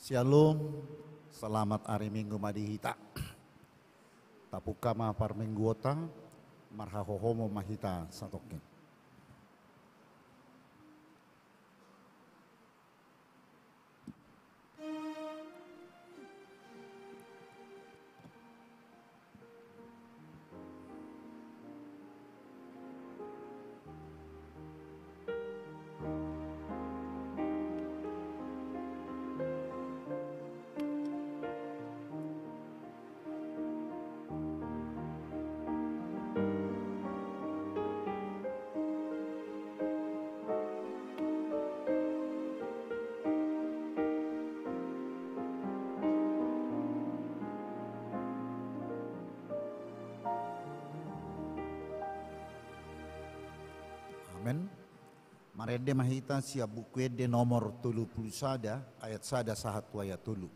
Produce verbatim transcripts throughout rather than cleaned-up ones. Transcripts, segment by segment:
Syalom, selamat ari Minggu ma di hita. Tapungka ma parmingguonta, marhahohomon ma hita satongkin. Amen. Marende ma hita sian Buku Ende nomor tolu pulu sada, ayat sada sahat tu ayat tolu.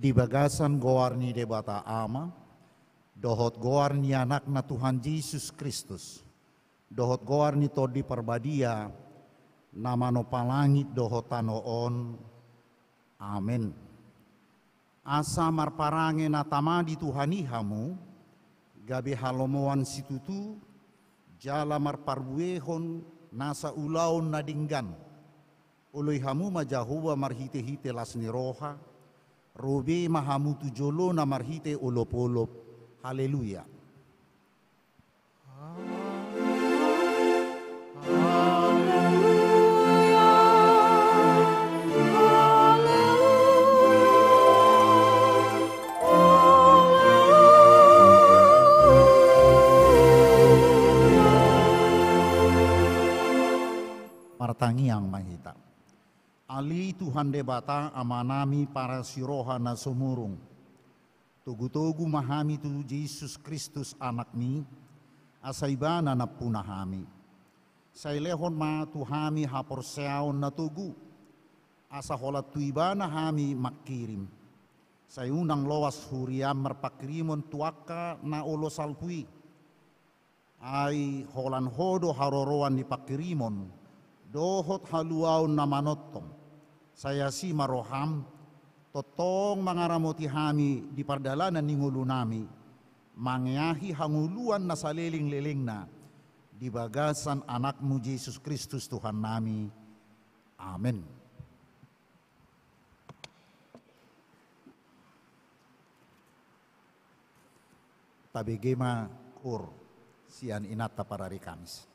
Di bagasan goar ni Debata Ama, dohot goar ni Anakna Tuhan Jesus Kristus, dohot goar ni Tondi Parbadia, na manompa langit dohot tano on. Amen. Asa marparange na tama di Tuhan i hamu, gabe halomoan situtu, jala marparbuehon nasa ulaon na denggan. Oloi hamu ma Jahowa marhitehite las ni roha, ro be ma hamu tu jolona marhite olopolop. Haleluya. Martangiang ma hita. Ale Tuhan Debata Amanami parasi roha na sumurung. Togutogu ma hami tu Jesus Kristus Anakmi, asa Ibana nampuna hami. Sai lehon ma tu hami haporseaon na togu, asa holan tu Ibana hami mangkirim. Sai unang loas huriaM marpangkirimon tu angka na olo salpu i. Ai holan Ho do haroroan ni pangkirimon, dohot haluaon na manongtong. Sai asi ma rohaM, tongtong mangaramoti hami di pardalanan ni ngolunami, mangeahi hangoluan na salelenglelengna, di bagasan AnakMu Jesus Kristus Tuhannami. Amen. Tabege ma koor sian inanta parari Kamis.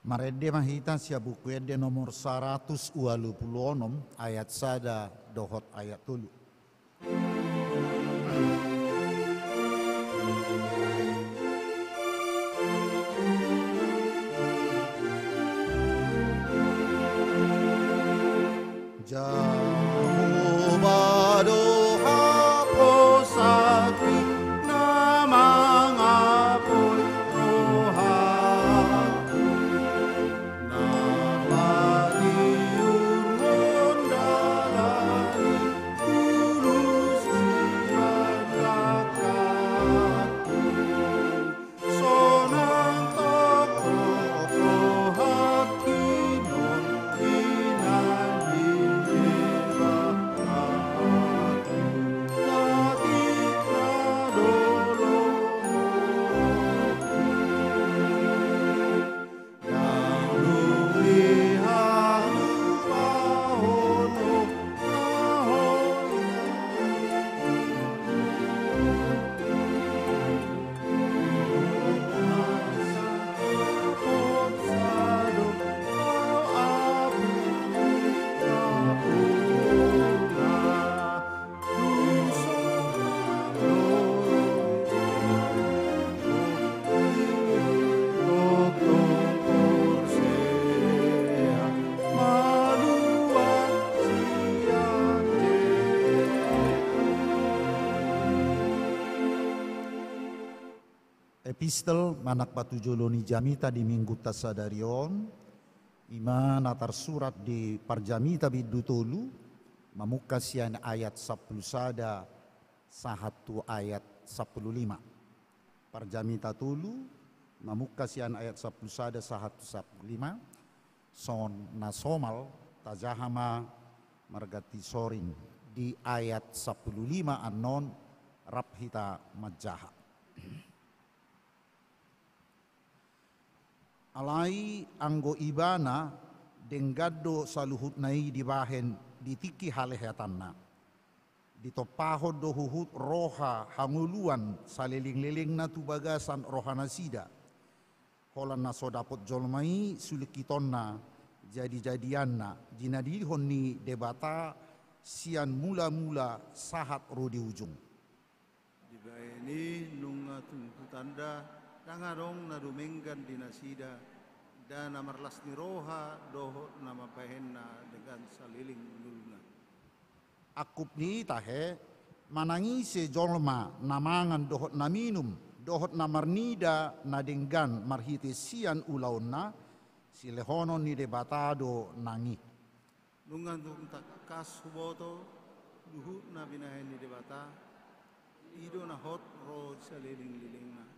Marende ma hita sian Buku Ende nomor saratus ualu pulu onom, ayat sada dohot ayat tolu. Jahowa do haposanki na mangapoi rohangku, na patiurhon dalan i, tulus sian langkatku. Sonang tongtong rohangki nuaeng di Debatangku, na tinggal do lomo. Epistel manang patujolo ni jamita di Minggunta sadari on, i ma na tarsurat di Parjamita bindu tolu, mamungka sian ayat sampulu sada sahat tu ayat sampulu lima. Parjamita tolu, mamungka sian ayat sampulu sada sahat tu sampulu lima, songon na somal tajaha ma marganti soring di ayat sampulu lima annon rap hita manjaha. Alai anggo ibana denggan do saluhutna i dibahen di tingki halehetanna. Ditompahon do huhut roha hangoluan salelenglelengna tu bagasan rohanasida. Holan na so dapot jolma i sulingkitonna, jadijadianna, jinadihon ni Debata sian mulamula sahat ro di ujung. Dibahen i nunga tung hutanda, ndang adong na dumenggan di nasida, nda na marlas ni roha dohot na mambahenna denggan saleleng ngoluna. Angkup ni i tahe, manang ise jolma na mangan dohot na minum, dohot na marnida na denggan marhite sian ulaonna, silehonon ni Debata do nang i. Nunga tung tangkas huboto, luhut na binahen ni Debata, i do na hot ro salelenglelengna,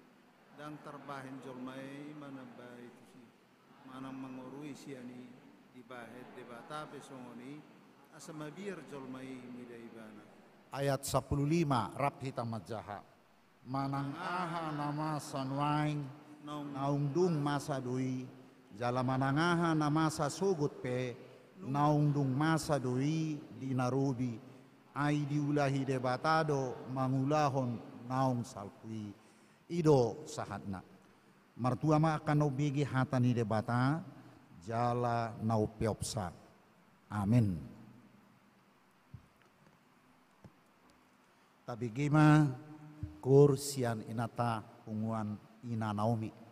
ndang tarbahen jolma i manambai tusi, manang mangorui sian i, dibahen Debata pe songon i, asa mabiar jolma i mida ibana. Ayat sampulu lima, rap hita manjaha. Manang aha na masa nuaeng, naung dung masa do i, jala manang aha na masa sogot pe, naung dung masa do i di na robi, ai diulahi Debata do mangulahon naung salpu i. I do sahatna. Martua ma angka na umbege hata ni Debata, jala na umpeopsa. Amen. Tabege ma koor sian inanta punguan Ina Naomi.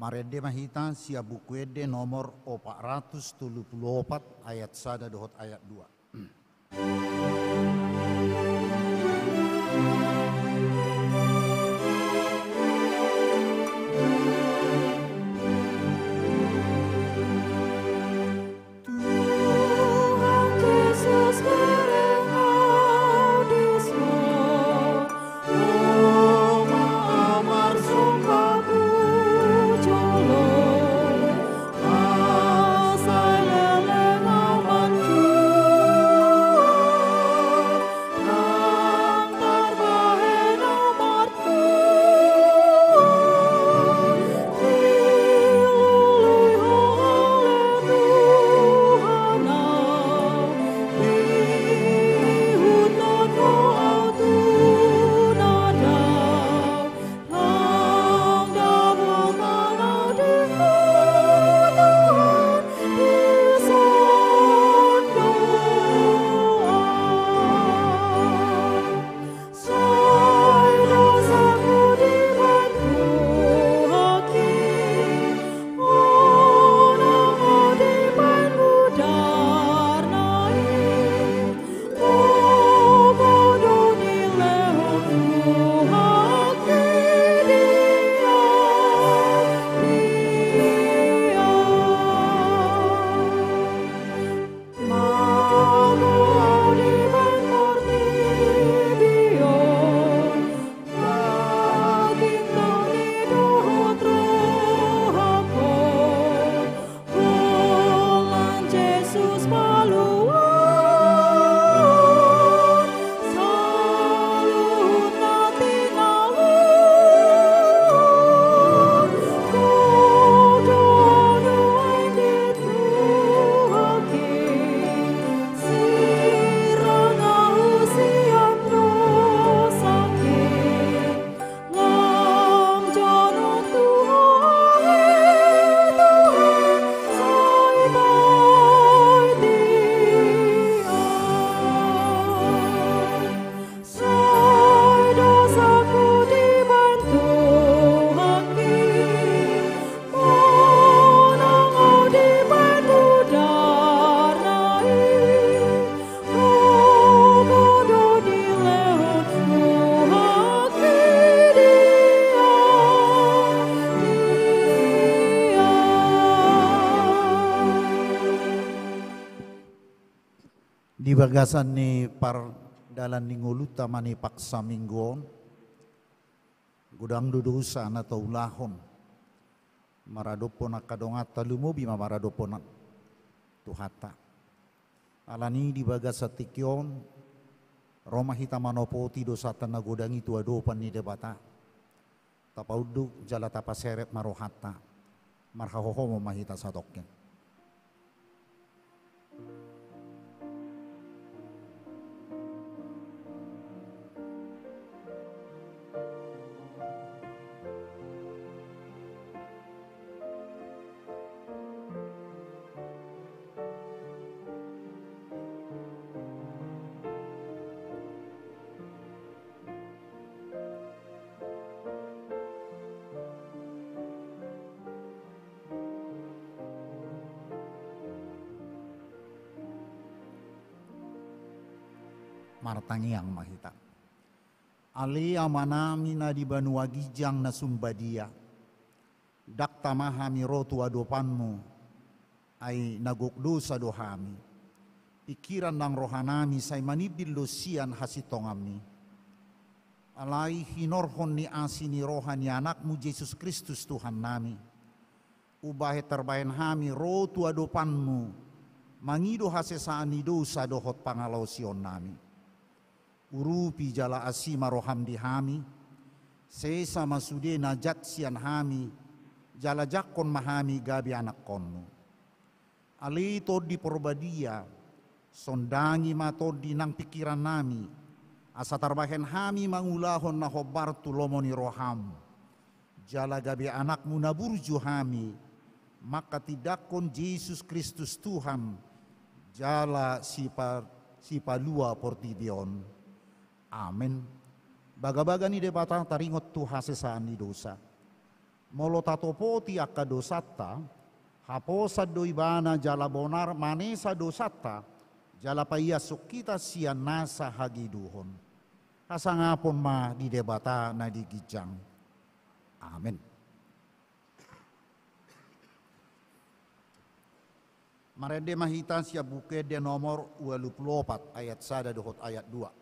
Marende ma hita sian Buku Ende nomor opat ratus tolu pulu opat, ayat sada dohot ayat dua. Di bagasan ni pardalan ni ngolunta ma ni Paksa Minggu on, godang do dosa na taulahon maradophon angka donganta, lumobi ma maradophon Tuhanta. Alani di bagasan tingki on, ro ma hita manopoti dosanta na godang i tu adopan ni Debata. Tapaunduk jala tapaseret ma rohanta. Marhahohomon ma hita satongkin. Martangiang ma hita. Ale Amanami na di banua ginjang na sumbadia, ndang tama hami ro tu adopanmu, ai na gok dosa do hami. Pingkiran nang rohanami sai manimbil do sian hasintonganmi. Alai hinorhon ni asi ni roha ni Anakmu Jesus Kristus Tuhannami, umbahen tarbahen hami ro tu adopanmu, mangido hasesaan ni dosa dohot pangalaosionnami. Urupi jala asi ma roham di hami, sesa ma sude na jat sian hami, jala jangkon ma hami gabe anakkonmu. Ale Tondi Porbadia, sondangi ma tondi nang pingkirannami, asa tarbahen hami mangulahon na hombar tu lomo ni roham. Jala gabe anakmu na burju hami, manghatindanghon Jesus Kristus Tuhan, jala sipa-, sipalua portibi on. Amen. Bagabaga ni Debata taringot tu hasesaan ni dosa. Molo tatopoti angka dosanta, haposan do Ibana jala bonar manesa dosanta, jala paiashon hita sian nasa hageduhon. Hasangapon ma di Debata na di ginjang. Amen. Marende ma hita sian Buku Ende nomor ualu pulu opat, ayat sada dohot ayat dua.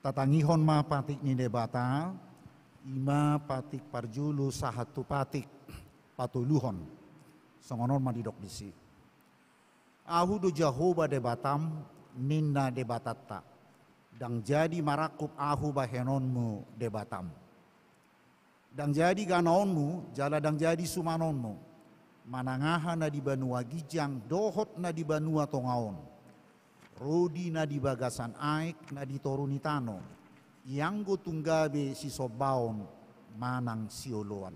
Tatangihon ma patik ni Debata, i ma patik parjolo sahat tu patik patoluhon. Songon on ma didok disi. Ahu do Jahowa Debatam, ninna Debatanta. Ndang jadi marangkup ahu bahenonmu Debatam. Ndang jadi ganaonmu, jala ndang jadi sumanonmu, manang aha na di banua ginjang dohot na di banua tonga on, rodi na di bagasan aek na di toru ni tano, ianggo tung gabe sisombaon manang sioloan.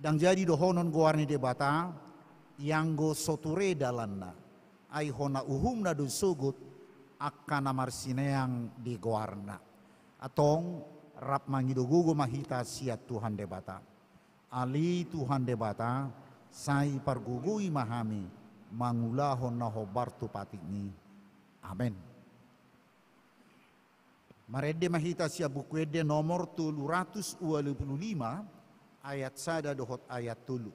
Ndang jadi dohonon goar ni Debata, ianggo so ture dalanna, ai hona uhumna do sogot angka na marsineang di goarna. Antong, rap mangido gogo ma hita sian Tuhan Debata. Ale Tuhan Debata, sai pargogoi ma hami mangulahon na hombar tu patikmi. Amen. Marende ma hita sian Buku Ende nomor tolu ratus ualu pulu lima, ayat sada dohot ayat tolu.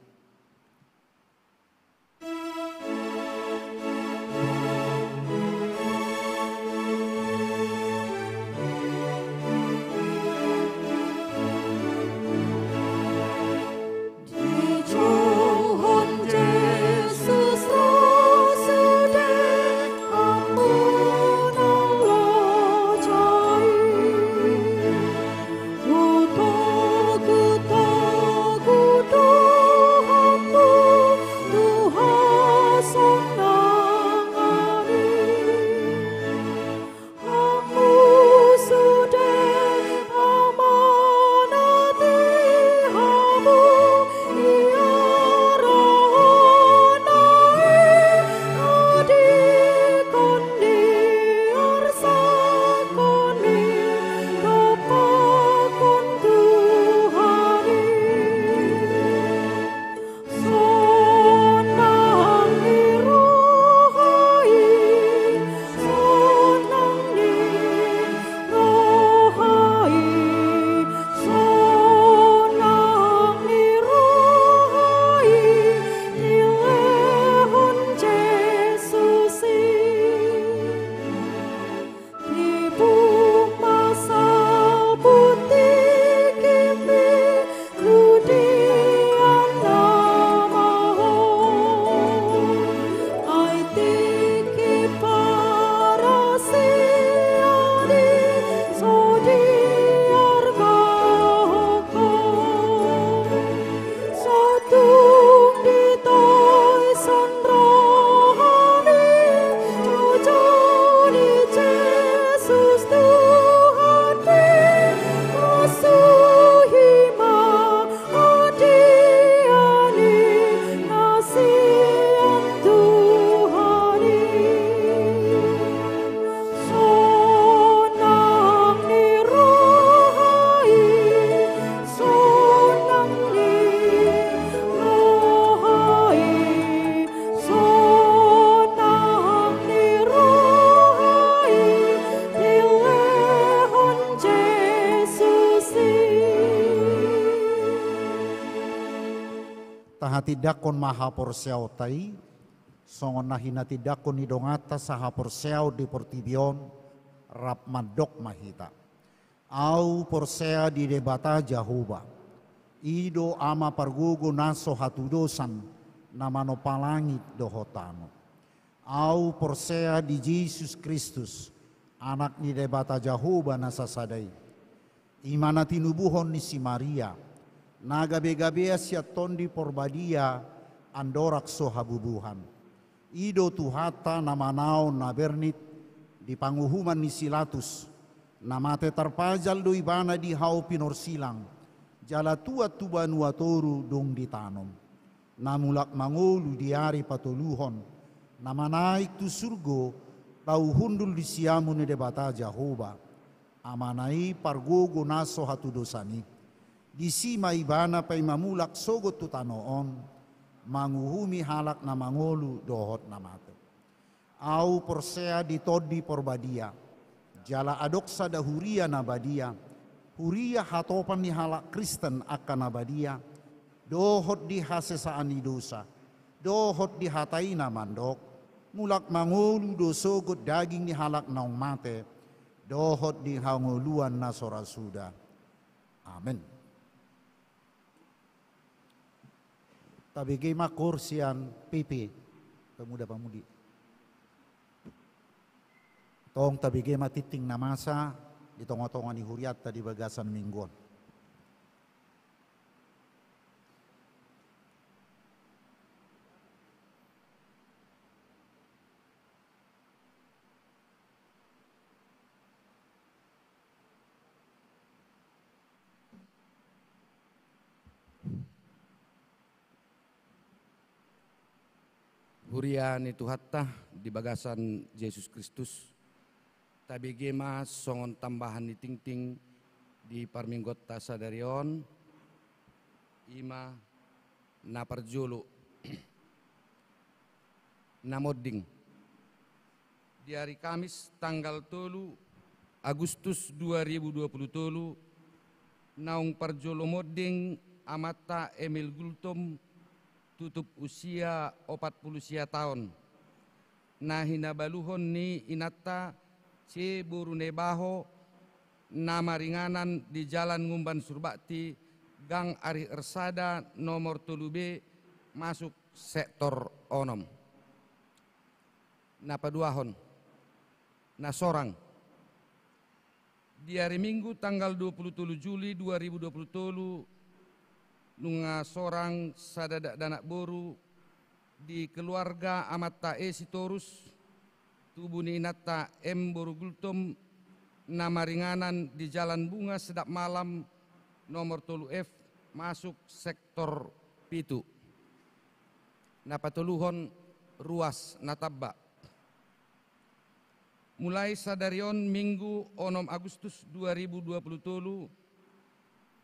Tahatindangkon ma haporseaonta i, songon na hinatindangkon ni donganta sahaporseaon di portibi on, rap mandok ma hita. Ahu porsea di Debata Jahowa, i do Ama pargogo na so hatudosan, na manompa langit dohot tano. Ahu porsea di Jesus Kristus, Anak ni Debata Jahowa na sasada i. I ma na tinubuhon ni si Maria, na gabe-gabean sian Tondi Porbadia, andorang so habubuhan. I do Tuhanta na manaon na bernit di panguhuman ni si Latus, na mate tarpajal do ibana di hau pinorsilang, jala tuat tu banua toru dung ditanom. Na mulak mangolu di ari patoluhon, na manaek tu surgo, laho hundul di siamun ni Debata Jahowa, Amana i pargogo na so hatudosan i. Disi ma ibana paima mulak sogot tu tano on, manguhumi halak na mangolu dohot na mate. Ahu porsea di Tondi Porbadia, jala adong sada huria na badia, huria hatopan ni halak Kristen angka na badia, dohot di hasesaan ni dosa, dohot di hata i na mandok, mulak mangolu do sogot daging ni halak naung mate, dohot di hangoluan na so ra suda. Amen. Tabege ma koor sian P P, Pemuda Pamuli. Tong tabege ma tingting na masa di tonga-tonga ni hurianta di bagasan minggu on. Huria ni Tuhanta di bagasan Jesus Kristus, tabege ma songon tambahan ni tingting di parmingguonta sadari on, i ma na parjolo, na monding. Di ari Kamis tanggal tolu Agustus dua ribu dua puluh tolu, naung parjolo monding amanta Emil Gultom, tutup usia opat pulu sia taon, na hinabaluhon ni inanta C boru Nebaho, na maringanan di Jalan Ngumban Surbakti, Gang Ari Ersada nomor tolu B, masuk sektor onom. Na paduahon, na sorang. Di ari Minggu tanggal dua pulu tolu Juli dua ribu dua pulu tolu, nunga sorang sada dakdanak boru di keluarga amanta E Sitorus, tubu ni inanta M boru Gultom, na maringanan di Jalan Bunga Sedap Malam, nomor tolu F, masuk sektor pitu. Na patoluhon, ruas na tamba. Mulai sadari on Minggu onom Agustus dua ribu dua pulu tolu,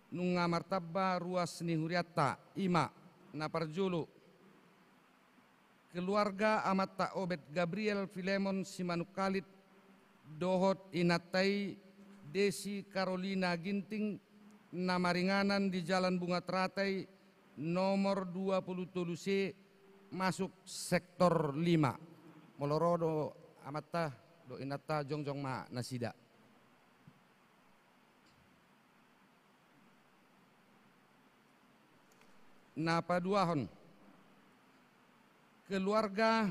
nunga martamba ruas ni hurianta, i ma na parjolo, keluarga amanta Obed Gabriel Filemon Simanungkalit dohot inanta i Desi Karolina Ginting, na maringanan di Jalan Bunga Teratai nomor dua pulu tolu C, masuk sektor lima. Molo ro do amanta dohot inanta, jongjong ma nasida. Na paduahon, keluarga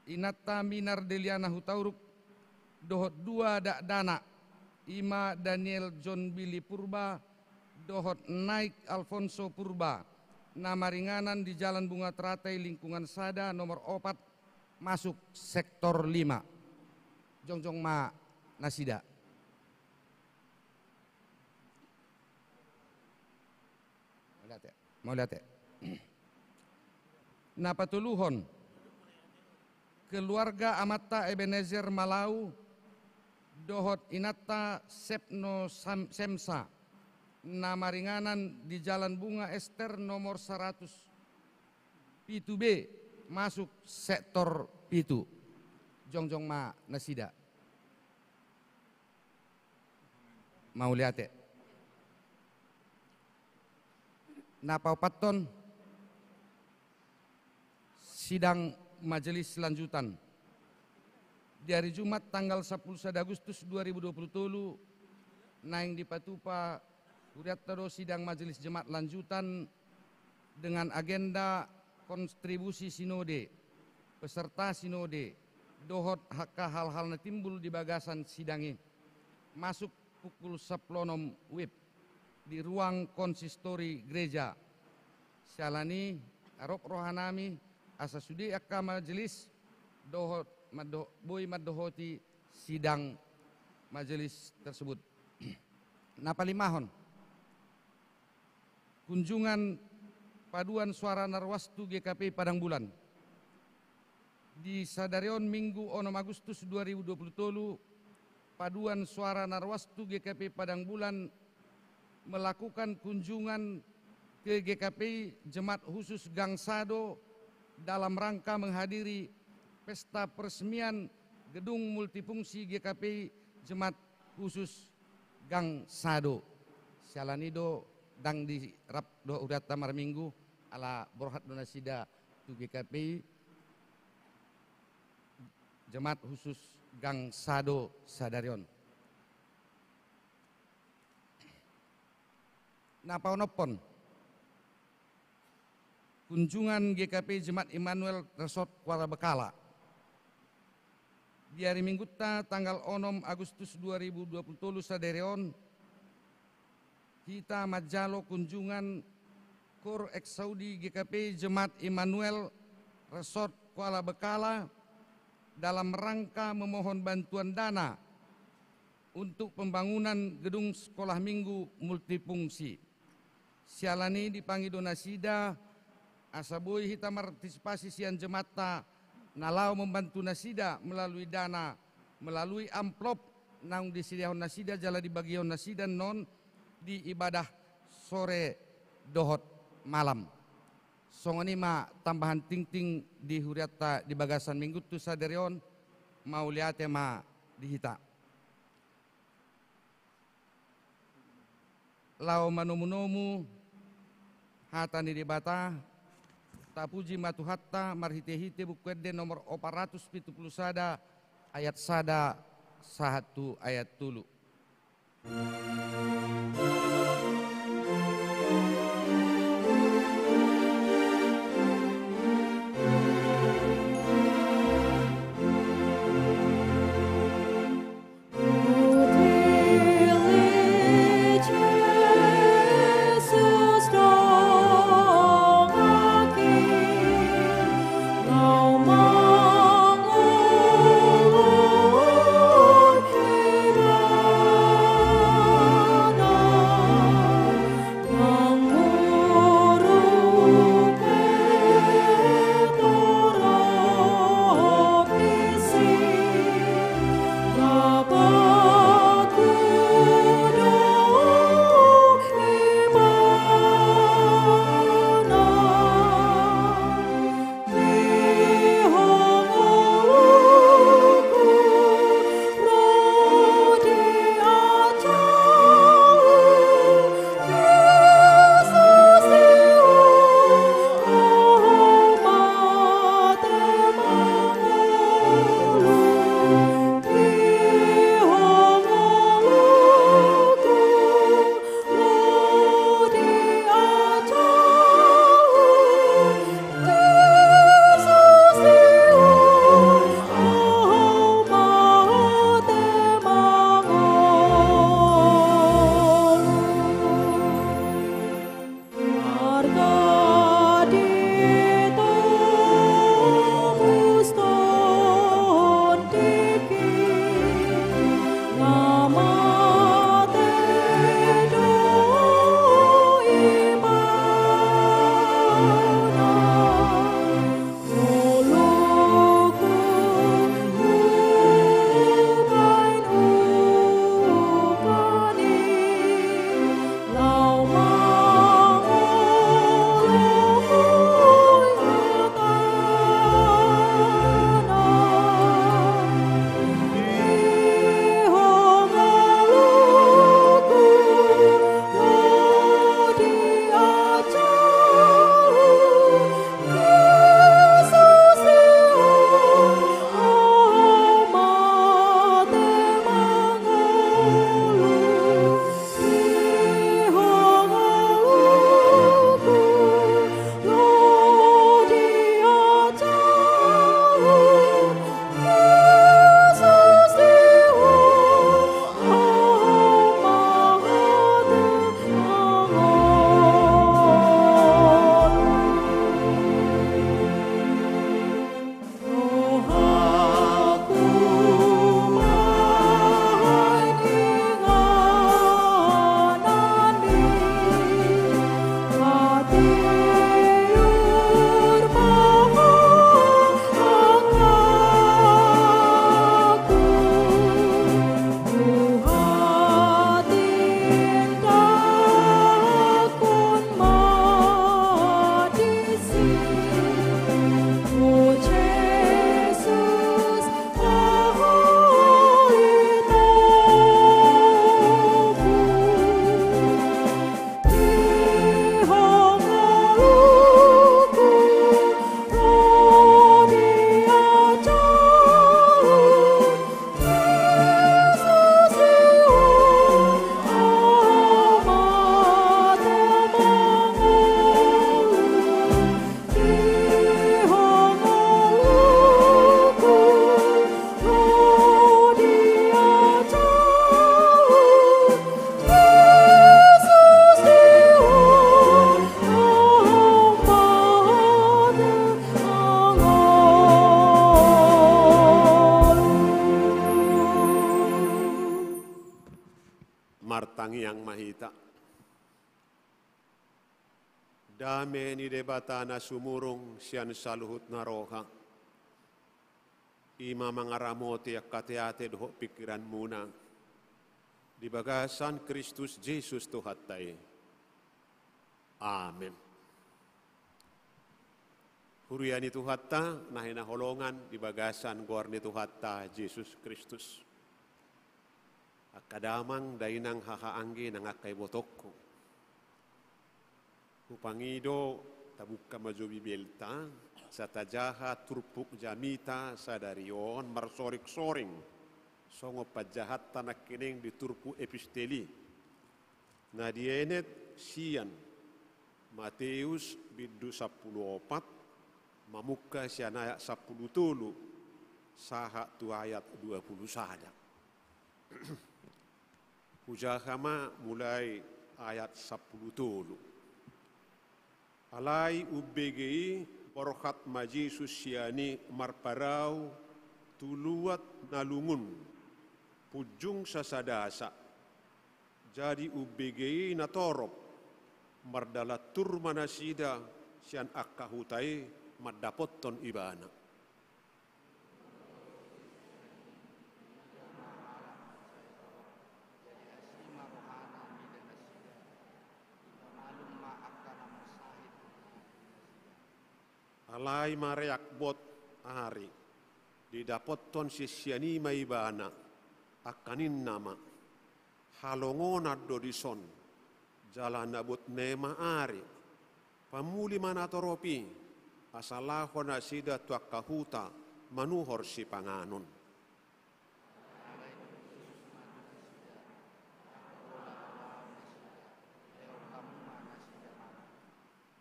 inanta Minar Deliana Hutauruk dohot dua dakdanak, i ma Daniel John Billy Purba dohot Naik Alfonso Purba, na maringanan di Jalan Bunga Teratai Lingkungan Sada nomor opat, masuk sektor lima. Jongjong ma nasida. Mauliate. Mauliate. Na patoluhon, keluarga amanta Ebenezer Malau dohot inanta Sepno Sam-, Semsa, na maringanan di Jalan Bunga Ester nomor saratus pitu B, masuk sektor pitu. Jongjong ma nasida. Mauliate. Na paopathon, Sidang majelis lanjutan. Di ari Jumat tanggal sampulu sada Agustus dua ribu dua pulu tolu, naeng dipatupa hurianta do sidang majelis Jumat lanjutan dengan agenda kontribusi sinode, peserta sinode, dohot angka hal-hal na timbul di bagasan sidang i. Masuk pukul sampulu onom wib di ruang konsistori gereja. Siala ni i, arop rohanami asa sude angka majelis dohot mando-, boi mandohoti sidang majelis tersebut. Na palimahon, kunjungan paduan suara na ruas tu G K P Padang Bulan. Di sadari on Minggu onom Agustus dua ribu dua pulu tolu, paduan suara na ruas tu G K P Padang Bulan melakukan kunjungan ke G K P Jemaat Khusus Gang Sado dalam rangka menghadiri pesta peresmian gedung multifungsi G K P Jemaat Khusus Gang Sado. Siala ni i do ndang di rap dohot hurianta marminggu, ala borhat do nasida tu G K P Jemaat Khusus Gang Sado sadari on. Na paonomhon, kunjungan G K P Jemaat Immanuel Resort Kuala Bekala. Di ari Minggunta tanggal onom Agustus dua ribu dua pulu tolu sadari on, hita manjalo kunjungan Kor Eksaudi G K P Jemaat Immanuel Resort Kuala Bekala dalam rangka memohon bantuan dana untuk pembangunan gedung sekolah minggu multifungsi. Siala ni i dipangido nasida asa boi hita marpartisipasi sian jemaat na laho membantu nasida melalui dana, melalui amplop naung disediahon nasida jala dibagion nasida annon di ibadah sore dohot malam. Songon i ma tambahan tingting di hurianta di bagasan Minggunta sadari on, mauliate ma di hita. Laho manomunomu hata ni Debata, tapuji ma Tuhanta marhitehite Buku Ende nomor opat ratus pitu pulu sada, ayat sada sahat tu ayat tolu. Dame ni Debata na sumurung sian saluhut na roha, i ma mangaramoti angka ateate dohot pingkiranmuna di bagasan Kristus Jesus Tuhanta i. Amen. Huria ni Tuhanta na hinaholongan di bagasan goar ni Tuhanta Jesus Kristus. Angka damang dainang haha anggi nang angka ibotongku. Hupangido, tabuka ma jo Bibelta, sai tajaha turpuk jamita sadari on marsoring-soring songon panjahanta nangkining di turpuk epistel i. Na dienet sian Mateus bindu sampulu opat, mamungka sian ayat sampulu tolu sahat tu ayat dua pulu sada. Hujaha ma mulai ayat sampulu tolu. Alai umbege i borhat ma Jesus sian i marparau tu luat na lungun, punjung sasadasa. Jadi umbege i na torop, mardalan tur ma nasida sian angka huta i mandapothon Ibana. Alai mareak bot ari, didapothon sisean i ma Ibana, angka ninna ma: Halongonan do dison, jala na bot nema ari. Pamuli ma natorop i, asa laho nasida tu angka huta manuhor sipanganon.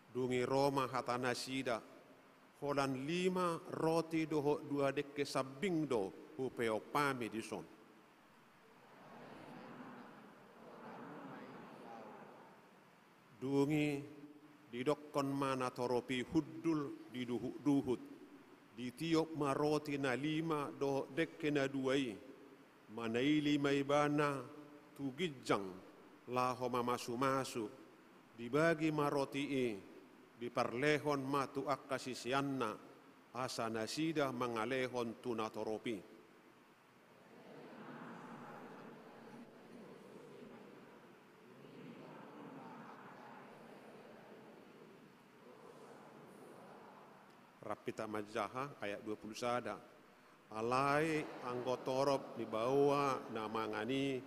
Dung i ro ma hata nasida: Holan lima roti dohot dua dengke sambing do hupeop hami dison. Dung i didokkon ma natorop i hundul di duhut-duhut, ditiop ma roti na lima dohot dengke na dua i, manaili ma Ibana tu ginjang laho mamasu-masu, dibagi ma roti i, diparlehon ma tu angka siseanna, asa nasida mangalehon tu natorop i. Rap hita manjaha ayat dua pulu sada. Alai anggo torop ni baoa na mangan i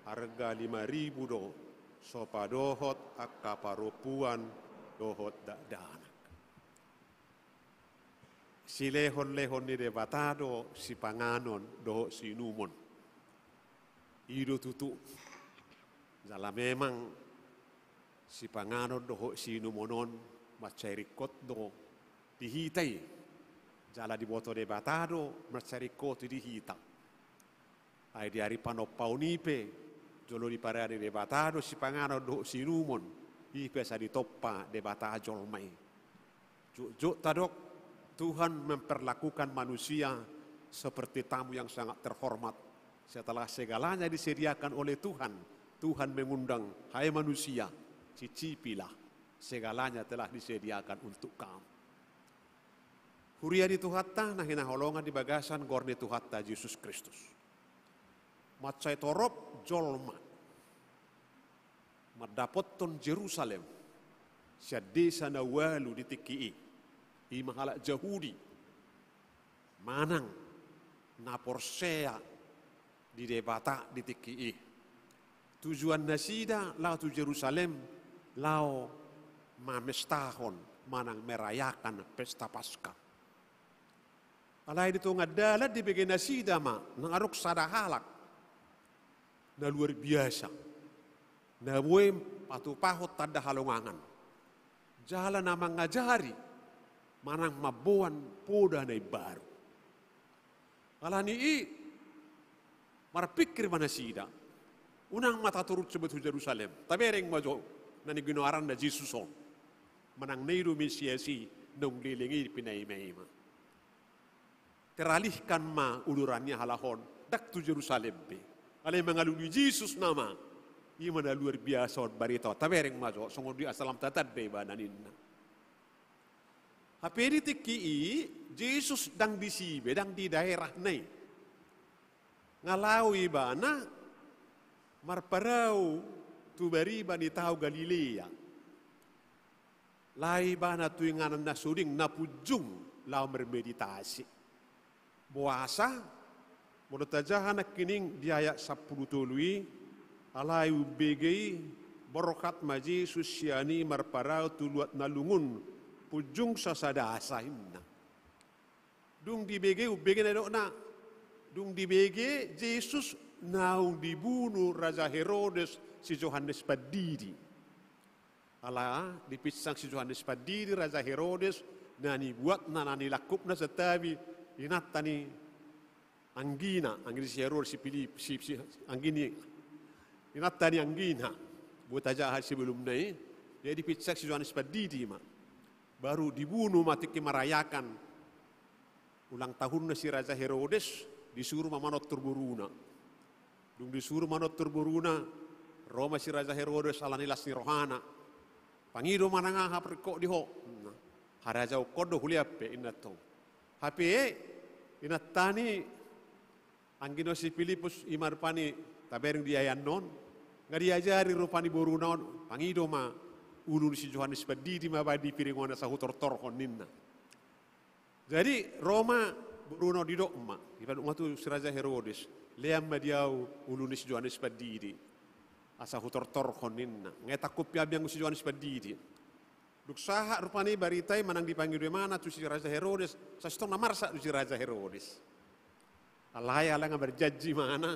arga lima ribu do, so padohot angka parompuan dohot dakdanak. Silehon-lehon ni Debata do sipanganon dohot siinumon. I do tutu. Jala memang sipanganon dohot siinumon on mansai ringkot do di hita i. Jala diboto Debata do mansai ringkot i di hita. Ai di ari panompaon i pe, jolo diparade Debata do sipanganon dohot siinumon, i pe asa ditompa Debata jolma i. Jotjot tadok, Tuhan memperlakukan manusia seperti tamu yang sangat terhormat. Setelah segalanya disediakan oleh Tuhan, Tuhan mengundang, "Hai manusia, cicipilah, segalanya telah disediakan untuk kamu." Huria ni Tuhanta na hinaholongan di bagasan goar ni Tuhanta Jesus Kristus. Mansai torop jolma mandapothon Jerusalem sian desa na ualu di tingki i, i ma halak Jahudi, manang na porsea di Debata di tingki i. Tujuan nasida laho tu Jerusalem, laho mamestahon manang merayakan pesta Paskah. Alai di tonga dalan dibege nasida ma nang adong sada halak na luar biasa, na boi patupahon tanda halongangan, jala na mangajari manang mamboan poda na imbaru. Alani i marpingkir ma nasida, unang ma taturut sobat tu Jerusalem, tabereng ma jo na niginoaranna Jesus on, manang na i do Mesias i naung leleng i pinaima-ima. Teralihkan ma uduran ni halak on, ndang tu Jerusalem be, alai mangalului Jesus nama Ima na luar biasa on barita on, tabereng ma jo, songon dia asa lam tatanda ibana ninna. Hape di tingki i, Jesus ndang disi be, ndang di daerahna i. Nga laho ibana marparau tu bariba ni tao Galilea. Laho ibana tu inganan na soding na punjung laho marmeditasi. Boasa? Molo tajaha nangkining di ayat sampulu tolu i, alai umbege i, borhat ma Jesus sian i marparau tu luat na lungun, punjung sasada asa inna. Dung dibege, umbege na didokna. Dung dibege Jesus naung dibunu Raja Herodes si Johannes Pandidi. Ala dipinsang si Johannes Pandidi Raja Herodes, na nibuatna, na nilangkupna santabi, inanta ni anggina, anggi ni si Herodes si Pilip, si, si, anggi ni, inanta ni anggina. Buat tajaha sebelumna i, jadi dipinsang si Johannes Pandidi ma. Baru dibunu ma tingki marayakan ulang tahunna si Raja Herodes, disuru ma manortor boruna. Dung disuru manortor boruna, ro ma si Raja Herodes ala ni las ni rohana. Pangido ma nang aha ringkot di ho. Harajaonkon do hulehon pe inna tong. Hape inanta ni anggina si Pilipus ima rupani tabereng di ayat on. Nga diajari rupani boruna on, pangido ma ulu ni si Johannes Pandidi ma baen di piringon asa hutortorhon ninna. Jadi ro ma boruna on, didok ma, dipadok ma tu si Raja Herodes, lean ma di au ulu ni si Johannes Pandidi asa hutortorhon ninna. Nga tangkup i ambiang si Johannes Pandidi. Dung sahat rupani barita i manang dipangido ibana tu si Raja Herodes, sasintongna marsak do si Raja Herodes. Alai ala nga marjanji ibana,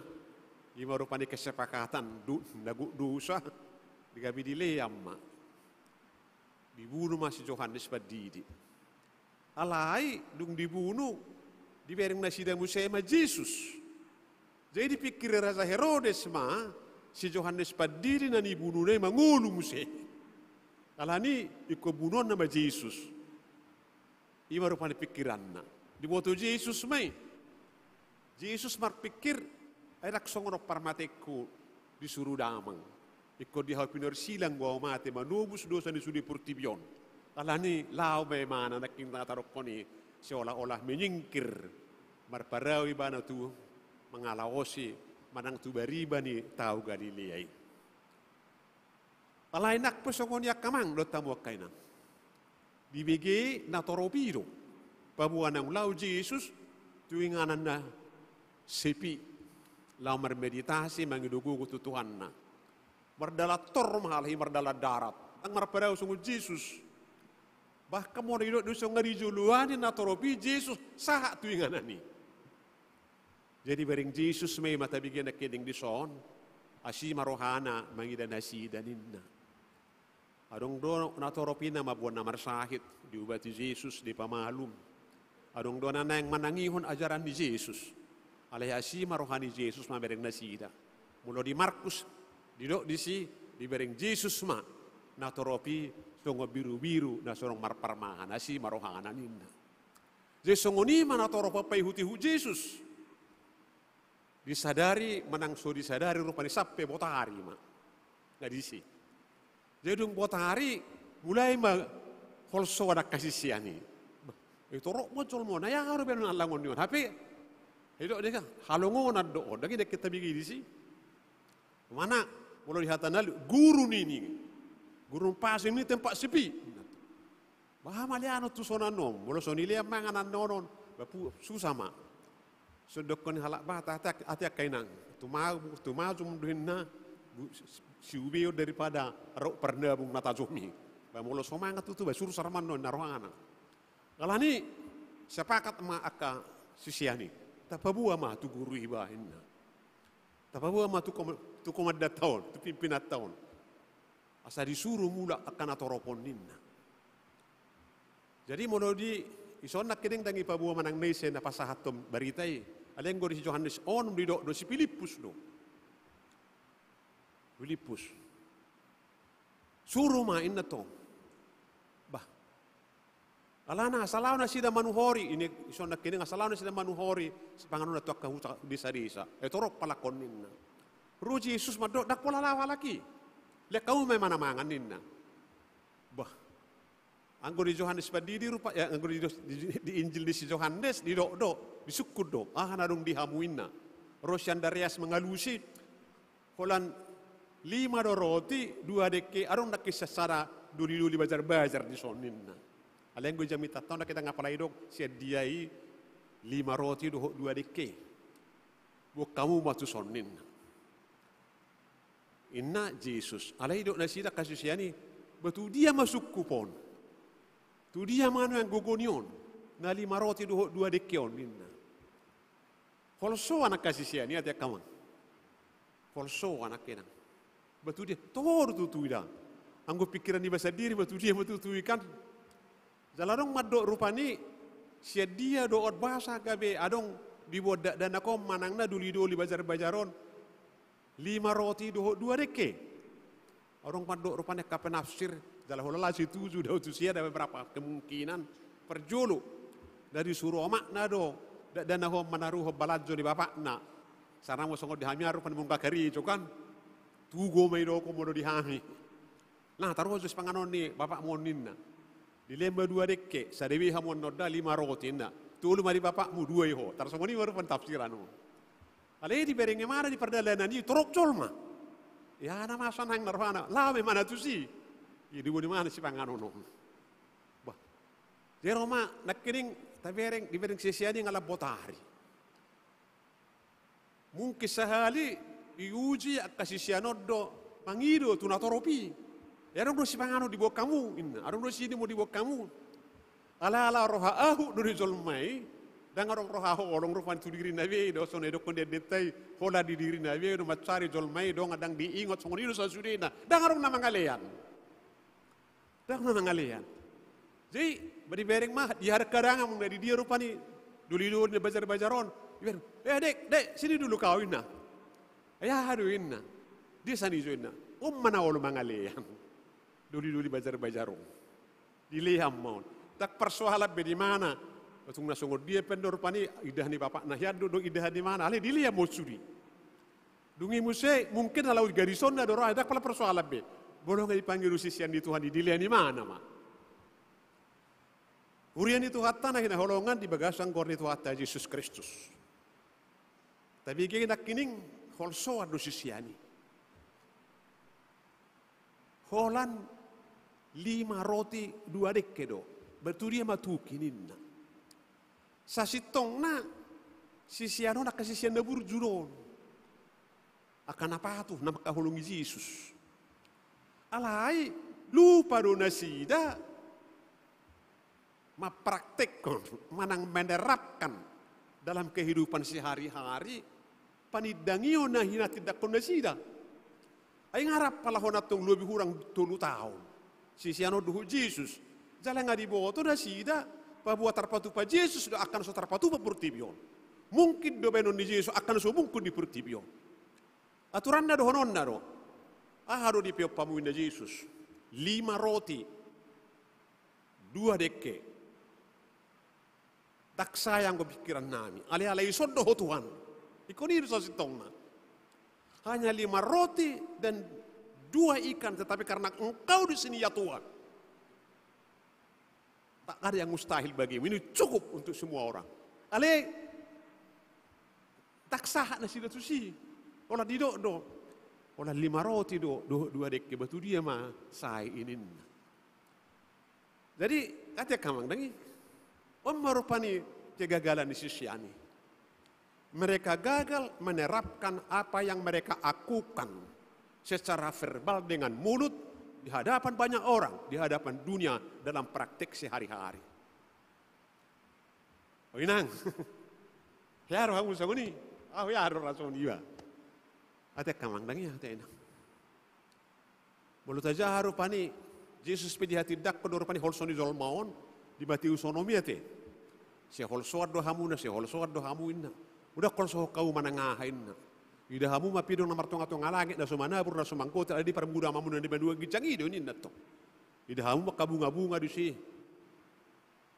ima rupani kesepakatan, du, na gok dosa, di gabe dilean ma. Dibunu ma si Johannes Pandidi. Alai dung dibunu, dibereng nasida muse ma Jesus. Jadi dipingkiri Raja Herodes ma, si Johannes Pandidi na nibununa i mangolu muse. Alani ingkon bunuonna ma Jesus. Ima rupani pingkiranna. Diboto Jesus ma i. Jesus marpingkir, ai ndang songon on parmatengku disuru damang. Ingkon di hau pinorsilang do au mate manobus dosa ni sude portibi on. Alani laho ma ibana nangkin na tadokkon i seolah-olah menyingkir. Marparau ibana tu mangalaosi manang tu bariba ni tao Galilea i. Alai nang pe songon i angka amang dohot hamu angka inang. Dibege natorop i do. Paboa naung laho Jesus tu inganan na sepi. Laho marmeditasi mangido gogo tu Tuhanna. Mardalan tor ma halak i mardalan darat. Ndang marparau songon Jesus. Bahkan molo didok do songon na di joloan i natorop i Jesus sahat tu inganan i. Jadi bereng Jesus ma i ma tabege nangkining dison, asi ma rohana mangida nasida ninna. Adong do natorop i na mamboan na marsahit, diubati Jesus, dipamalum. Adong do na naeng manangihon ajaran ni Jesus. Alai asi ma roha ni Jesus mamereng nasida. Molo di Markus, didok disi, dibereng Jesus ma natorop i songon birubiru na so adong marparmahan, asi ma rohana ninna. Jadi songon i ma natorop paihutihut Jesus. Disadari manang so disadari rupani sampe botari ma. Na disi. Jadi dung botari mulai ma holsoan angka sisean i. Bah, i torop ma jolma on, ai aha do baenon allangon ni on. Hape, i do deka, halongonan do on, ndang i dengke tabege disi. Mana, molo di hata na, guru nini. Gurun pasing ni tempat sepi. Bah, malean on tu sonon on, molo so nilean mangan annon on, bah, pu-, susah ma. Songon dokkon ni halak Batak, ate, ate angka inang, tumajum, tumajum do ninna, bu-, si-, siubeon daripada rok parnabung na tajom i. Bah, molo so mangan tutu, bah, sursar ma annon na rohana. Alani, sepakat ma angka sisean i, tapaboa ma tu guru i bah ninna. Tapaboa ma tu kom-, tu komandanta on, tu pimpinanta on. Asa disuru mulak angka natorop on ninna. Jadi molo di, ison nangkining ndang ipaboa manang na ise na pasahathon barita i. Alai anggo di si Johannes on didok do si Pilippus do. Pilippus. Suru ma inna tong. Bah. Alana asa laho nasida manuhori, i ni ison nangkining asa laho nasida manuhori sipanganonna tu angka huta desadesa. Ai torop halak on ninna. Ro Jesus mandok, "Ndang pola laho halak i. Lean hamu ma i manang mangan," ninna. Bah. Anggo di Johannes Pandidi rupa, ya, anggo di, di, di Injil ni si Johannes, didok do, disungkun do, "Aha na adong di hamu?" ninna. Ro si Andreas mangalusi, "Holan lima do roti, dua dengke, adong nangkin sada doli-doli bajar-bajar dison," ninna. Alai anggo di jamitanta on ndang hita apala didok sian dia i lima roti dohot dua dengke. "Boan hamu ma tuson," ninna. Ninna Jesus, alai didok nasida angka sisean i, "Ba tu dia ma sungkup on? Tu dia ma nuaeng gogo ni on, na lima roti dohot dua dengke on?" ninna. Holsoan angka sisean i, ate angka amang. Holsoan angka inang. Ba tu dia, toho do tutu i da. Anggo pingkiran niba sandiri, ba tu dia ma tutu i kan. Jala adong mandok rupani, sian dia do on boasa gabe adong diboan dakdanak on manang na doli-doli bajar-bajar on lima roti dohot dua dengke. Adong mandok rupani angka penafsir, jala holan laho situju do au tu sian, ada beberapa kemungkinan. Parjolo, na disuru omakna do dakdanak on manaruhon balanjo ni bapakna. Sai ma songon di hami ari rupani mangula karejo kan. Tugo ma i do, ho ma do di hami. Nah, taruhon jo sipanganon ni bapakmu on ninna. Dilehon ma dua dengke, sada be hamu annon da, lima roti ninna. Tolu ma di bapakmu, dua i ho. Tarsongon i ma rupani tafsiran on. Alai dibereng imana di pardalanan i torop jolma. Ia na masa nang na rohana, laho ma imana tusi. Ia diboan imana sipanganon on. Bah. Jero ma nangkining tabereng, dibereng sisean i nga lambot ari. Mungkin sahali diuji angka sisean on do mangido tu na torop i. Ia adong do sipanganon diboan hamu ninna, adong do siinumon diboan hamu. Ala-ala roha ahuk do ni jolma i, ndang adong roha holong rupani tu dirina be i do, songon na didokkon di endenta i, holan di dirina be i do mansari jolma i dongan ndang diingot, songon i do sasudena, ndang adong na mangalean. Ndang na mangalean. Jadi, ba dibereng ma, dihadanghadang amang na di dia rupani doli-doli na bajar-bajar on. Dibereng, "Eh, dek, dek, sini dulu kau," ninna. "Ai aha do?" ninna. "Dia sian ijo?" ninna. "On ma na olo mangalean. Doli-doli bajar-bajar on." Dilehon ma on. Ndang parsoalan be di imana. Tung na songon dia pe on do rupani, indahan ni bapakna hian do, do indahan ni imana. Alai dilehon ma on sude. Dung i muse, mungkin na laho di gadisonna do rohana, ndang pola parsoalan be. Molo nga dipangido sisean ni Tuhan i, dilehon imana ma. Huria ni Tuhanta na hinaholongan di bagasan goar ni Tuhanta Jesus Kristus. Tabege nangkining holsoan do sisean i. Holan lima roti dua dengke do. Ba tu dia ma tuki ninna. Sasintongna sisean on angka sisean na burju do on. Angka na patuh, na mangkaholongi Jesus. Alai lupa do nasida mempraktekkon, manang menerapkan dalam kehidupan sehari-hari panindangion na hinatindanghon nasida. Ai nga rap pala hona tong lobi hurang tolu taon sisean on dohot Jesus. Jala nga diboto nasida paboa tarpatupa Jesus do angka na so tarpatupa portibi on. Mungkin do baenon ni Jesus angka na so mungkin di portibi on. Aturanna dohononna do. Aha do dipeop hamu ninna Jesus? Lima roti, dua dengke. Ndang sae anggo pingkirannami. Alai ala ison do Ho Tuhan. Ingkon i do sasintongna. Hanya lima roti dan dua ikan, tetapi karena Engkau di sini ya Tuhan. Tak ada yang mustahil bagimu. Ini cukup untuk semua orang. Alai ndang sahat nasida tusi. Holan didok do. Holan lima roti do, do, dua dengke, ba tu dia ma sae i ninna. Jadi, ate angka amang dang i. On ma rupani kegagalan ni sisean i. Mereka gagal menerapkan apa yang mereka akukan secara verbal dengan mulut di hadapan banyak orang, di hadapan dunia dalam praktek sehari-hari. O inang, hea do hamu songon i, ahu hea do ra songon iba. Ate angka amang dang i, ate inang. Molo tajaha rupani, Jesus pe dihatindanghon do rupani holso ni jolma on, di Mateus onom i ate. Sai holsoan do hamu na, sai holsoan do hamu inna. Unang holsohon hamu manang aha inna. Ida hamu ma pidong na martonga-tonga langit, na so manabur, na so manggotil, alai diparmuda hamuna na di banua ginjang i do ninna tong. Ida hamu ma angka bunga-bunga disi.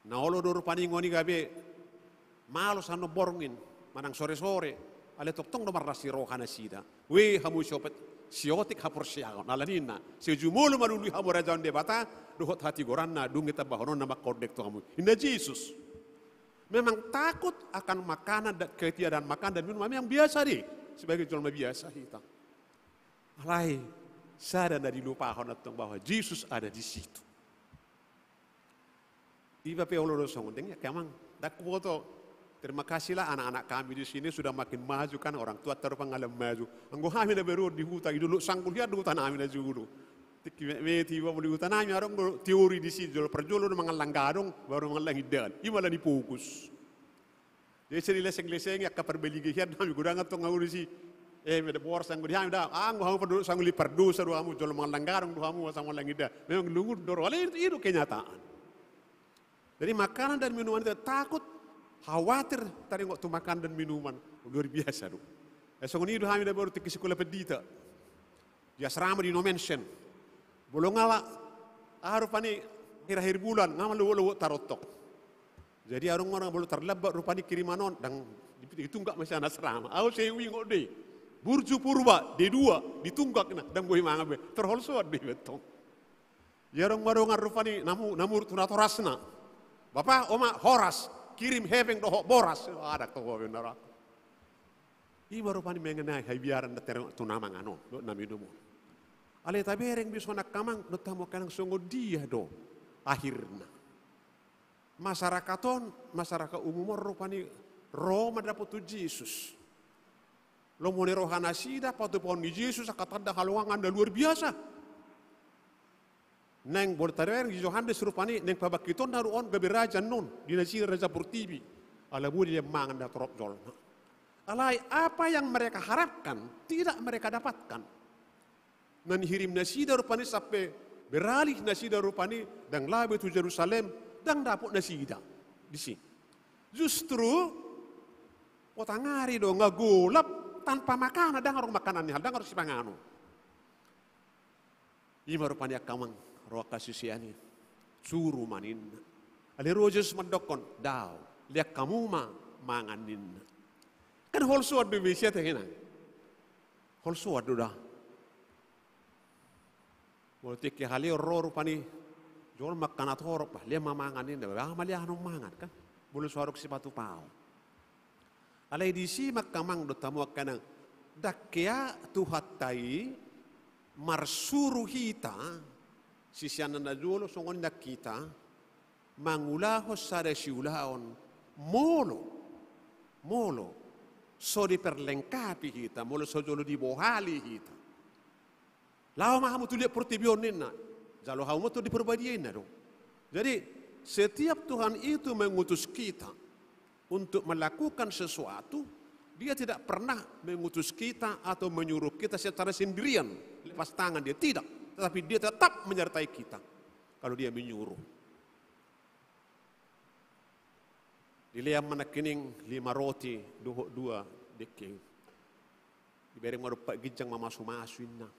Na olo do rupani ngoni gabe malo sian borngin, manang sore-sore, Alai tongtong do marlas ni roha nasida. We hamu siopet, siotik haporseaon. Ala ninna, sai jumolo ma lului hamu harajaon Debata dohot hatigoranna, dung i tambahononna mangkordek tu hamu, ninna Jesus. Memang takut akan makanan dan ketiadaan makan dan minuman memang biasa deh, sebagai jolma biasa hita. Alai sada na dilupahon antong bahwa Jesus ada di situ. Iba pe olo do songon dengke, amang. Ndang huboto. Terima kasihlah anak-anak kami di sini sudah makin maju kan, orang tua taruh panggalan maju. Anggo hami na baru di huta, di Dolok Sanggul hian do huta nami na jolo. Tingki metmet iba molo di huta nami adong do teori disi, jolo parjolo do mangallang gadong, baru mangallang indahan. Ima ala ni fokus. Jadi sai dileseng-lesengi angka parbalige hian do hami, godang antong hamu disi. Eh, meda boras anggo di hami da, anggo hamu pardosa, anggo i pardosa do hamu, jolo mangallang gadong do hamu, asa mangallang indahan. Memang lungun do ro, alai i do kenyataan. Jadi makanan dan minuman itu takut, khawatir taringot tu makanan dan minuman. Luar biasa do. Eh, songon i do hami da baru tingki sikola pendita. Di asrama di Nomensen. Molo nga aha rupani akhir-akhir bulan, nga ma lobo-lobo tarontok. Jadi adong orang molo tarlambat rupani kiriman on, ndang ditunggak ma sian asrama. Au sai huingot do i. Burju Purba, D dua, ditunggak na, ndang boi mangan be. Tarholsoan do i be antong. Ia adong ma dongan rupani namu, namur tu natorasna. Bapa, oma, horas, kirim hepeng dohot boras. Adong tu hepeng na ra. Ima rupani mengenai habiaran na taringot tu na mangan on dohot na minum on. Alai tabereng be songon angka amang dohot hamu angka inang, songon dia do akhirna. Masyarakat on, masyarakat umum on rupani ro mandapot tu Jesus. Lomo ni roha nasida patupaon ni Jesus angka tanda halongangan na luar biasa. Naeng molo tabereng di Johannes rupani, naeng pabangkitonna do on gabe raja annon di nasida raja portibi. Ala boi dilean mangan na torop jolma. Alai apa yang mereka harapkan tidak mereka dapatkan. Na nihirim nasida rupani sampe beralih nasida rupani, ndang laho be tu Jerusalem, ndang dapot nasida disi. Justru potang ari do nga golap tanpa makanan, ndang adong makanan ni hal, ndang adong sipanganon. Ima rupani angka amang, ro angka sisean i. Suru ma ninna. Alai ro Jesus mandokkon, dao, lean hamu ma mangan ninna. Kan holsoan do be sia te hena. Holsoan do da. Molo tingki haleon ro rupani jolma angka na torop, bah, lean ma mangan ninna, bah, ma lean on mangan kan. Molo so adong sipatupaon. Alai disi ma angka amang dohot hamu angka inang, ndang hea Tuhanta i marsuru hita, siseanna na jolo songon i nang hita, mangulahon sada siulaon molo, molo so diperlengkapi hita, molo so jolo dibohali hita. Laho ma hamu tu liat portibi on ninna. Jalo hamu ma Tondi Porbadia inna do. Jadi, setiap Tuhan itu mengutus kita untuk melakukan sesuatu, Dia tidak pernah mengutus kita atau menyuruh kita secara sendirian, lepas tangan Dia, tidak. Tetapi Dia tetap menyertai kita kalau Dia menyuruh. Dilean ma nangkining lima roti dohot dua dengke. Dibereng ma dompak ginjang mamasu-masu inna.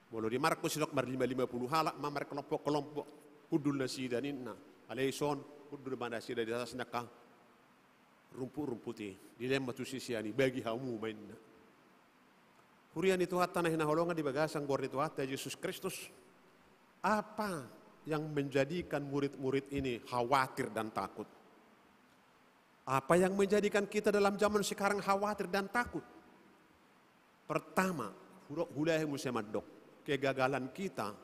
Molo di Markus didok marlima-lima pulu halak ma markelompok-kelompok, hundul nasida ninna. Alai dison hundul ma nasida di atas ni angka rumput-rumput i. Dilean ma tu sisean i, bagi hamu ma inna. Huria ni Tuhanta na hinaholongan di bagasan goar ni Tuhanta Jesus Kristus, apa yang menjadikan murid-murid ini khawatir dan takut? Apa yang menjadikan kita dalam zaman sekarang khawatir dan takut? Pertama, hudok, hulahi muse mandok, kegagalan kita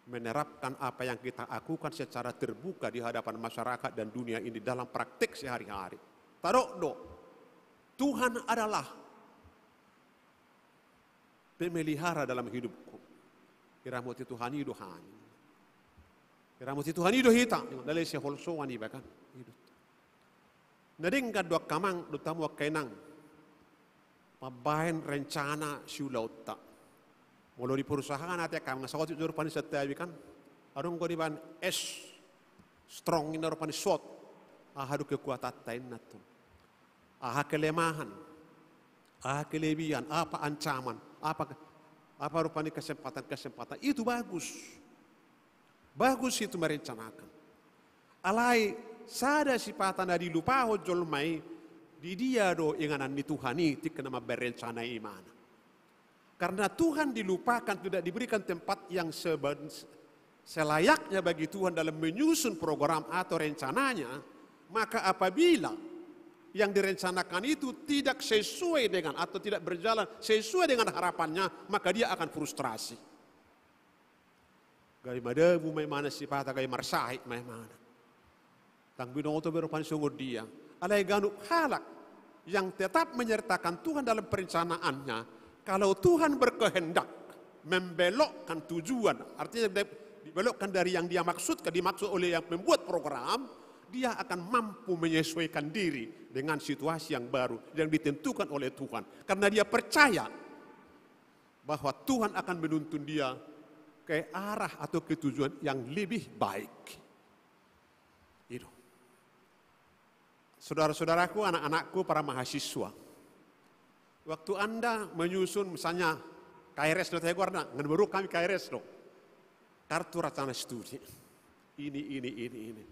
menerapkan apa yang kita akukan secara terbuka di hadapan masyarakat dan dunia ini dalam praktek sehari-hari. Tadok do, Tuhan adalah pemelihara dalam hidupku. Diramoti Tuhan i do hami. Diramoti Tuhan i do hita. Dala ise holsoan iba kan. I do. Na denggan do angka amang dohot hamu angka inang mambaen rencana siulaonta. Molo di perusahaan ate angka amang, saotik do rupani santabi kan. Adong do dibaen S, strong inna rupani short. Aha do kekuatanta inna tu. Aha kelemahan, aha kelebihan, apa ancaman, apa, apa rupani kesempatan-kesempatan. Itu bagus. Bagus itu merencanakan. Alai sada sipata na dilupahon jolma i, Di dia do inganan ni Tuhan i tingki na mambaen rencana i, imana? Karena Tuhan dilupakan, tidak diberikan tempat yang seben-, selayaknya bagi Tuhan dalam menyusun program atau rencananya, maka apabila yang direncanakan itu tidak sesuai dengan atau tidak berjalan sesuai dengan harapannya, maka dia akan frustrasi. Gabe madabu ma imana sipata, gabe marsahit ma imana. Ndang binoto be rupani songon dia. Alai ganup halak yang tetap menyertakan Tuhan dalam perencanaannya, kalau Tuhan berkehendak membelokkan tujuan, artinya di-, dibelokkan dari yang dia maksudkan, dimaksud oleh yang membuat program, dia akan mampu menyesuaikan diri dengan situasi yang baru yang ditentukan oleh Tuhan. Karena dia percaya bahwa Tuhan akan menuntun dia ke arah atau ke tujuan yang lebih baik. Itu. Saudara-saudaraku, anak-anakku, para mahasiswa. Waktu Anda menyusun, misalnya, K R S do, teguarna, ngan baru kami K R S do. Kartu rencana studi. Ini, ini, ini, ini.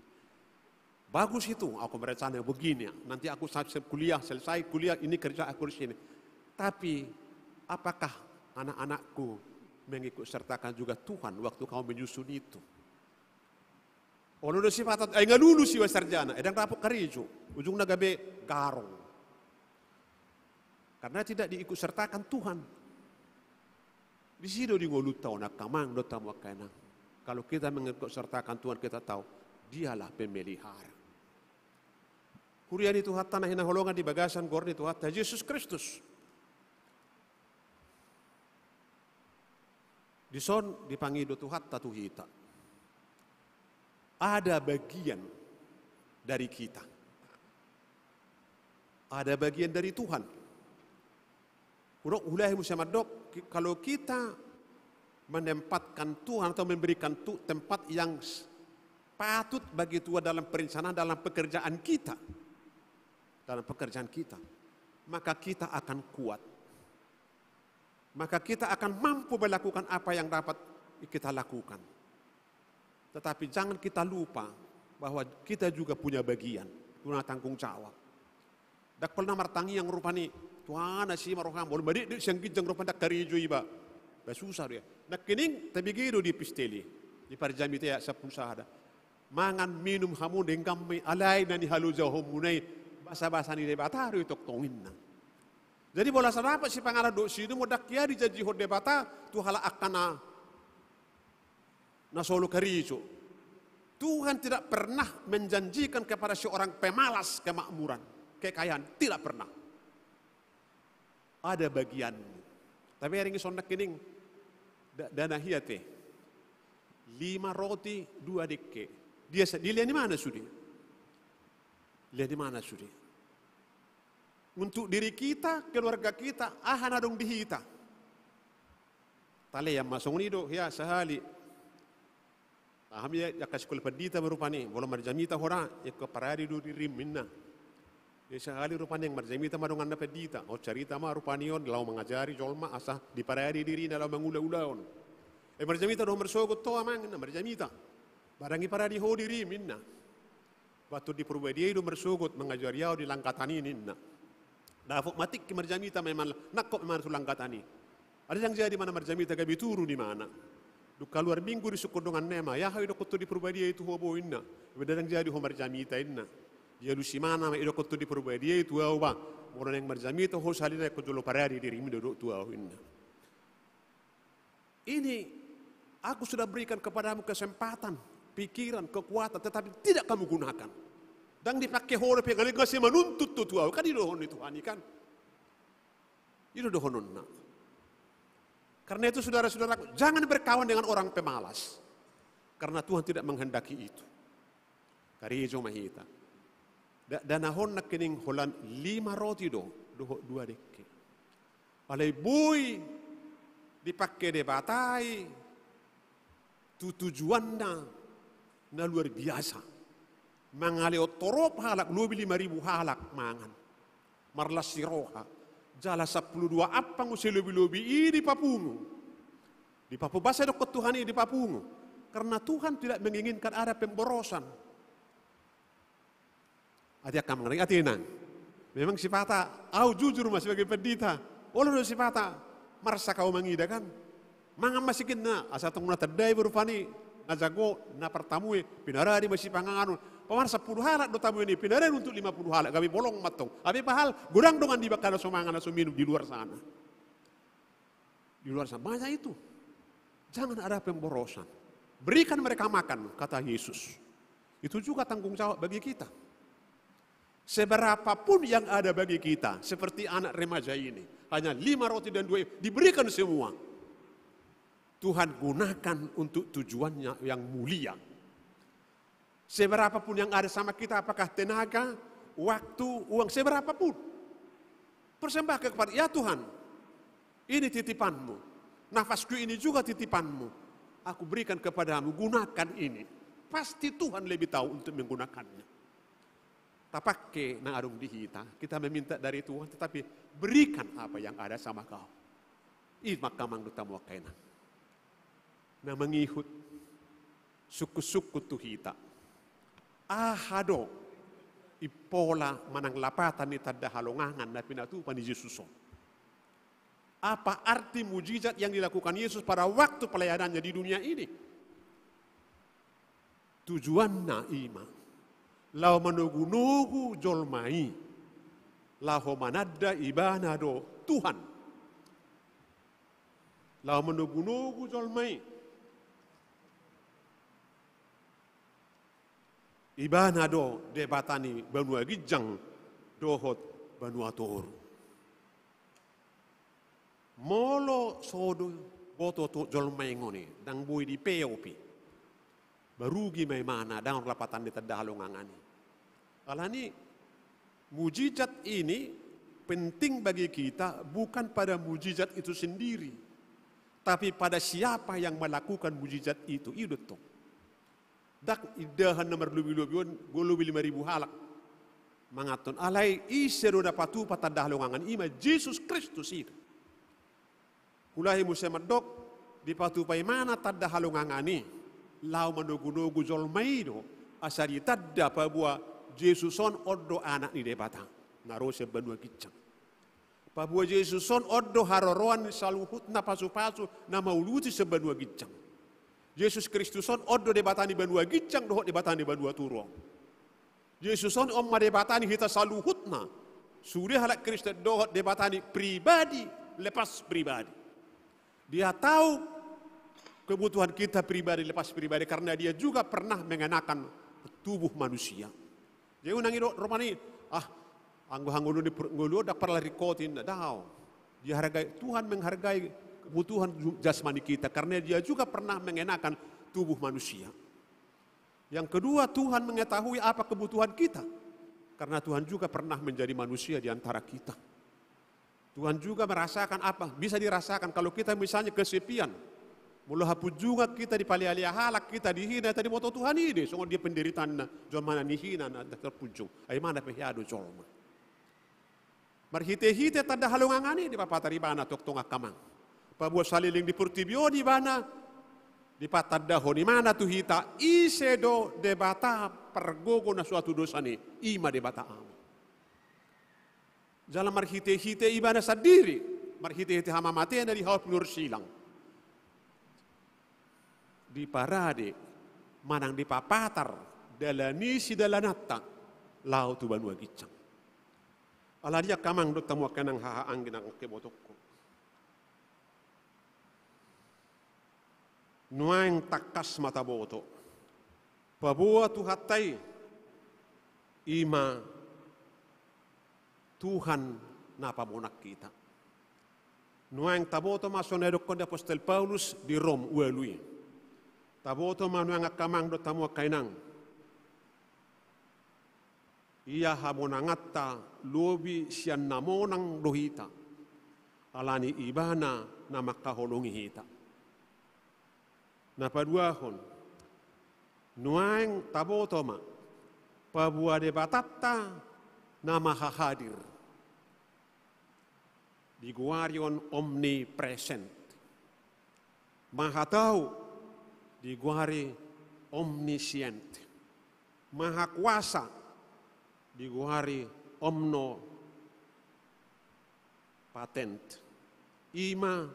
Bagus itu, aku merencana begini, nanti aku sa-, se-, kuliah, selesai kuliah, ini kerja aku di sini. Tapi, apakah anak-anakku mengikut sertakan juga Tuhan waktu kau menyusun itu? Olo do sipata, ai nga lulus iba sarjana, ndang dapot karejo, ujungna gabe garong. Karena tidak diikut sertakan Tuhan. Di si do di ngolunta on, angka amang dohot hamu angka inang. Kalau kita mengikut sertakan Tuhan, kita tahu Dialah pemelihara. Huria ni Tuhanta na hinaholongan di bagasan goar ni Tuhanta Jesus Kristus. Dison dipangido Tuhanta tu hita. Ada bagian dari kita. Ada bagian dari Tuhan. Hudok, hulahi muse mandok, ki-, kalau kita menempatkan Tuhan atau memberikan tu-, tempat yang s-, patut bagi Tuhan dalam perencanaan, dalam pekerjaan kita, dalam pekerjaan kita, maka kita akan kuat. Maka kita akan mampu melakukan apa yang dapat kita lakukan. Tetapi jangan kita lupa bahwa kita juga punya bagian, punya tanggung jawab. Ndang pola na martangiang rupani, tu aha na si ma roham, molo madekdek sian ginjang rupani ndang karejo iba. Ba susah do ia. Nangkining tabege do di epistel i, di Parjamita ayat sampulu sada. Mangan minum hamu denggan ma i, alai na nihalojaonmuna i, basabasa ni Debata do i tongtong, ninna. Jadi molo asa dapot sipanganon dohot siinum, ndang hea dijanjihon Debata tu halak angka na, na so olo karejo. Tuhan tidak pernah menjanjikan kepada seorang pemalas kemakmuran, kekayaan. Tidak pernah. Ada bagianmu. Tapi adong dison nangkining, nda-, nda na hea ate. Lima roti, dua dengke. Dia sa-, dilehon imana sude? Dilehon imana sude? Untuk diri kita, keluarga kita, aha na adong di hita. Talean ma songon i do, hea, sahali. Aha ma ia, angka sikola pandita ma rupani, molo marjamita ho da, ingkon parade do dirim, ninna. Jadi sahali rupani marjamita ma donganna pandita, on carita ma rupani on, laho mangajari jolma asa diparade dirina laho mangula ulaon. Eh, marjamita do ho marsogot? Ho amang, ninna, marjamita. Ba ndang iparade ho dirim, ninna. Ba Tondi Porbadia i do marsogot mangajari ahu di Langgatan i, ninna. Dapot ma tingki marjamita ma imana, nangkok ma imana tu Langgatan i. Alai ndang jadi imana marjamita, gabe turun imana. Dung kaluar minggu disungkun donganna i ma, ai aha idokkon Tondi Porbadia i tu ho bo, ninna. Ba ndang jadi ho marjamita, ninna. Dialusi imana ma, idokkon Tondi Porbadia i tu ahu ba, molo naeng marjamita ho sahali nai, ingkon jolo parade dirim do tu ahu, ninna. Ini, aku sudah berikan kepadamu kesempatan, pikiran, kekuatan, tetapi tidak kamu gunakan. Ndang dipake ho dope, nga leleng asa manuntut tu, tu ahu. Kan i dohonon ni Tuhan i kan. I do dohononna. Karena itu, saudara-saudaraku, jangan berkawan dengan orang pemalas. Karena Tuhan tidak menghendaki itu. Karejo ma hita. Nda-, nda na hea nangkining holan lima roti do, dohot dua dengke. Alai boi dipake Debata i tu tujuanna na luar biasa. Mangalehon torop halak, lobi lima ribu halak mangan. Marlas ni roha. Jala sampulu dua ampang muse lobi-lobi i dipapungu. Dipapungu, boasa idokkon Tuhan i dipapungu? Karena Tuhan tidak menginginkan ada pemborosan. Ate angka amang, ate inang. Memang sipata, au jujur ma sebagai pendita. Olo do sipata, marsak au mangida kan. Mangan ma sikinna, asa tong na tandai be rupani, na jago, na partamue, pinaradi ma sipanganon. Paman sampulu halak do tamuena i, pinaradi untuk lima puluh halak, gabe bolong ma tong. Gabe pahal, godang dongan di bangka na so mangan, na so minum di luar sana. Di luar sana, banyak itu. Jangan ada pemborosan. Berikan mereka makan, kata Yesus. Itu juga tanggung jawab bagi kita. Seberapapun yang ada bagi kita, seperti anak remaja ini, hanya lima roti dan dua, diberikan semua. Tuhan gunakan untuk tujuannya yang mulia. Seberapapun yang ada sama kita, apakah tenaga, waktu, uang, seberapapun. Persembahkan kepada, ya Tuhan, ini titipan-Mu. Nafasku ini juga titipan-Mu. Aku berikan kepada-Mu, gunakan ini. Pasti Tuhan lebih tahu untuk menggunakannya. Tapake na adong di hita, kita meminta dari Tuhan, tetapi berikan apa yang ada sama kau. I ma angka amang dohot hamu angka inang. Na mangihut, sungkun-sungkun tu hita. Aha do impola manang lapatan ni tanda halongangan na pinatupa ni Jesus on? Apa arti mujizat yang dilakukan Yesus pada waktu pelayanannya di dunia ini? Tujuanna i ma laho manogu-nogu jolma i, laho mananda Ibana do Tuhan. Laho manogu-nogu jolma i. Ibana do Debata ni banua ginjang dohot banua toru. Molo so diboto tu jolma i ngoni, ndang boi dipeop i, marugi ma imana, ndang adong lapatan ni tanda halongangan i. Alani, mujizat ini penting bagi kita bukan pada mujizat itu sendiri, tapi pada siapa yang melakukan mujizat itu. I do tong. Ndang indahan na marlobi-lobi on, lobi lima ribu halak manganhon. Alai ise do na patupa tanda halongangan i? I ma Jesus Kristus i. Hulahi muse mandok, dipatupa Ibana tanda halongangan i laho manogu-nogu jolma i do, asa ditanda paboa Jesus on, on do Anak ni Debata na ro sian banua ginjang. Paboa Jesus on, on do haroroan ni saluhutna pasu-pasu na mauduti sian banua ginjang. Jesus Kristus on, on do Debata ni banua ginjang dohot Debata ni banua toru on. Jesus on, on ma Debata ni hita saluhutna, sude halak Kristen, dohot Debata ni pribadi lepas pribadi. Dia tahu kebutuhan kita pribadi lepas pribadi, karena Dia juga pernah mengenakan tubuh manusia. Jadi unang i do rupani, ah, anggo hangoluan ni per-, ngolu on ndang parlu ringkoti, ndang, daong. Dihargai, Tuhan menghargai kebutuhan ju-, jasmani kita, karena Dia juga pernah mengenakan tubuh manusia. Yang kedua, Tuhan mengetahui apa kebutuhan kita, karena Tuhan juga pernah menjadi manusia di antara kita. Tuhan juga merasakan apa, bisa dirasakan kalau kita misalnya kesepian. Molo hapunjungan kita, dipalea-lea halak kita, dihina, tadi diboto Tuhan i do songon dia penderitaanna jolma na nihina, na terpunjung. Ai Ibana pe hea do jolma. Marhite-hite tanda halongangan i dipapatar Ibana tongtong angka amang. Paboa saleleng ni portibi on Ibana, dipatandahon Ibana tu hita ise do Debata pargogo na so hatudosan i, i ma Debata Ama. Jala marhite-hite Ibana sandiri, marhite-hite hamamateNa di hau pinarsilang, diparade manang dipapatar dalan ni sidalananta laho tu banua ginjang. Alani i angka amang dohot hamu angka inang, haha anggi nang angka ibotongku, nuaeng tangkas ma taboto, paboa Tuhanta i, i ma Tuhan na pamonang hita. Nuaeng taboto ma songon na nidokkon ni apostel Paulus di Rom ualu i. Taboto ma nuaeng angka amang dohot hamu angka inang, ia hamonanganta lobi sian na monang do hita, alani Ibana na mangkaholongi hita. Na paduahon, nuaeng taboto ma, paboa Debatanta na mahahadir, digoari on omnipresent. Mahatau, digoari omniscient. Mahakuasa, digoari omno-, patent. I ma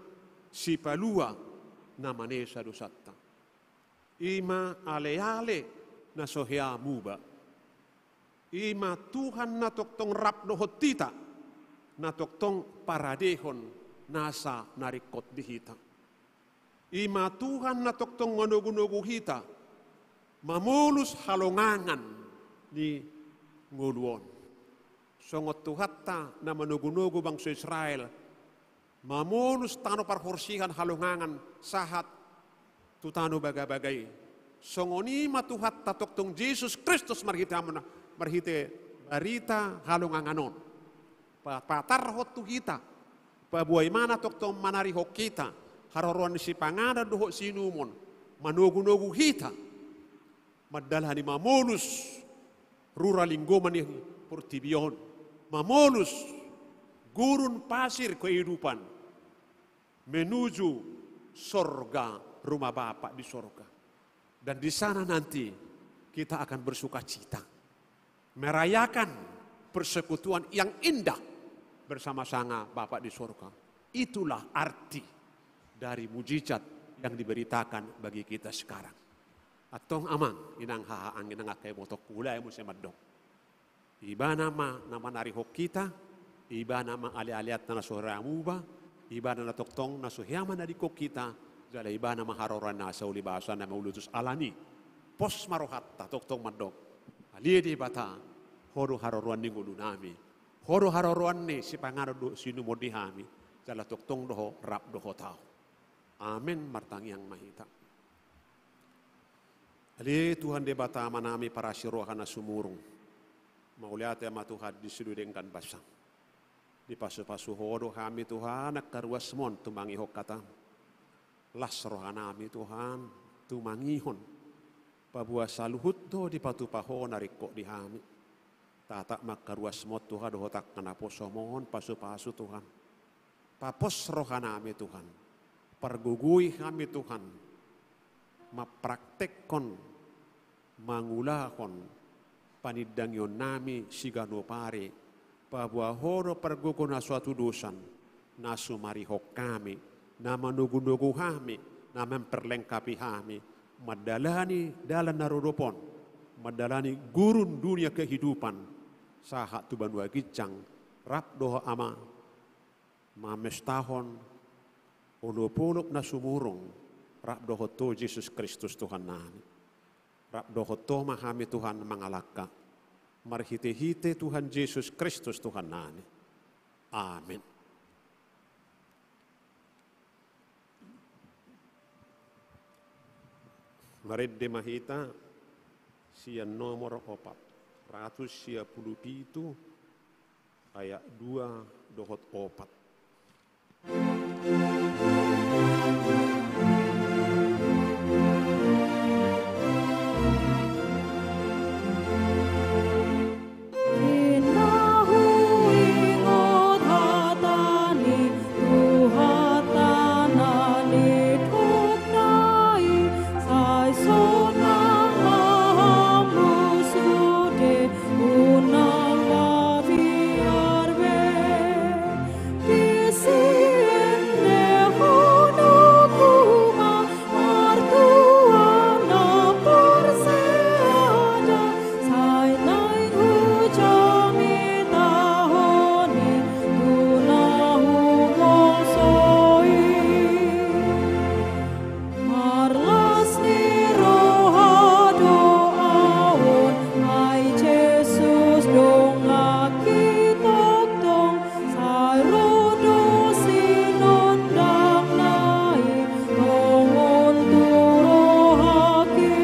sipalua na manesa dosanta. I ma aleale na so hea muba. I ma Tuhan na tongtong rap dohot hita, na tongtong paradehon nasa na ringkot di hita. I ma Tuhan na tongtong manogunogu hita, mamolus halongangan ni ngolu on. Songon Tuhanta na manogunogu bangso Israel, mamolus tano parhorsihan halongangan sahat tu tano bagabaga i. Songon i ma Tuhanta tongtong Jesus Kristus marhite amuna, marhite barita halongangan on. Pa-, patarhon tu hita, paboa i ma na tongtong manarihon hita haroroan ni sipanganon dohot siinumon, manogunogu hita mandalani, mamolus rura linggoman ni portibi on, mamolus gurun pasir kehidupan menuju sorga, rumah Bapa di sorga. Dan di sana nanti kita akan bersukacita, merayakan persekutuan yang indah bersama-sama Bapa di sorga. Itulah arti dari mujizat yang diberitakan bagi kita sekarang. Antong amang, inang haha, anggi nang angka ibotongku, ulae muse mandok. Ibana ma na manarihon hita, ibana ma alealeanta na so hea muba, ibana na tongtong na so hea manadingkon hita, jala ibana ma haroroan nasa uli basa na mauliutus. Alani, pos ma rohanta tongtong mandok. Ale Debata, ho do haroroan ni ngolunami, ho do haroroan ni sipanganon dohot siinumon di hami, jala tongtong do ho rap dohot ahu. Amen. Martangiang ma hita. Ale Tuhan Debata Amanami parasi roha na sumurung. Mauliate ma Tuhan di sude denggan basa. Dipasupasu ho do hami Tuhan, angka ruasmon tumangihon hataM. Las rohanami Tuhan, tumangihon. Paboa saluhut do dipatupa ho na ringkot di hami. Tatap ma angka ruasmon Tuhan dohot angka naposomon, pasupasu Tuhan. Papos rohanami Tuhan. Pargogoi hami Tuhan. Mapraktekkon, mangulahon panindangionnami siganup ari. Paboa ho do pargogo na so hatudosan, na sumarihon hami, na manogunogu hami, na memperlengkapi hami, mandalani dalan na ro dope on, mandalani gurun dunia kehidupan, sahat tu banua ginjang, rap dohot Ama, mamestahon olopolop na sumurung, rap dohot Ho Jesus Kristus Tuhannami. Rap dohot Ho ma hami Tuhan mangalangka. Marhitehite Tuhan Jesus Kristus Tuhannami. Amen. Marende ma hita sian nomor opat ratus sia pulu pitu, ayat dua dohot opat. Marlas ni roha do ahu on, ai Jesus donganki tongtong, sai ro do sinondangna i tongon tu rohangki.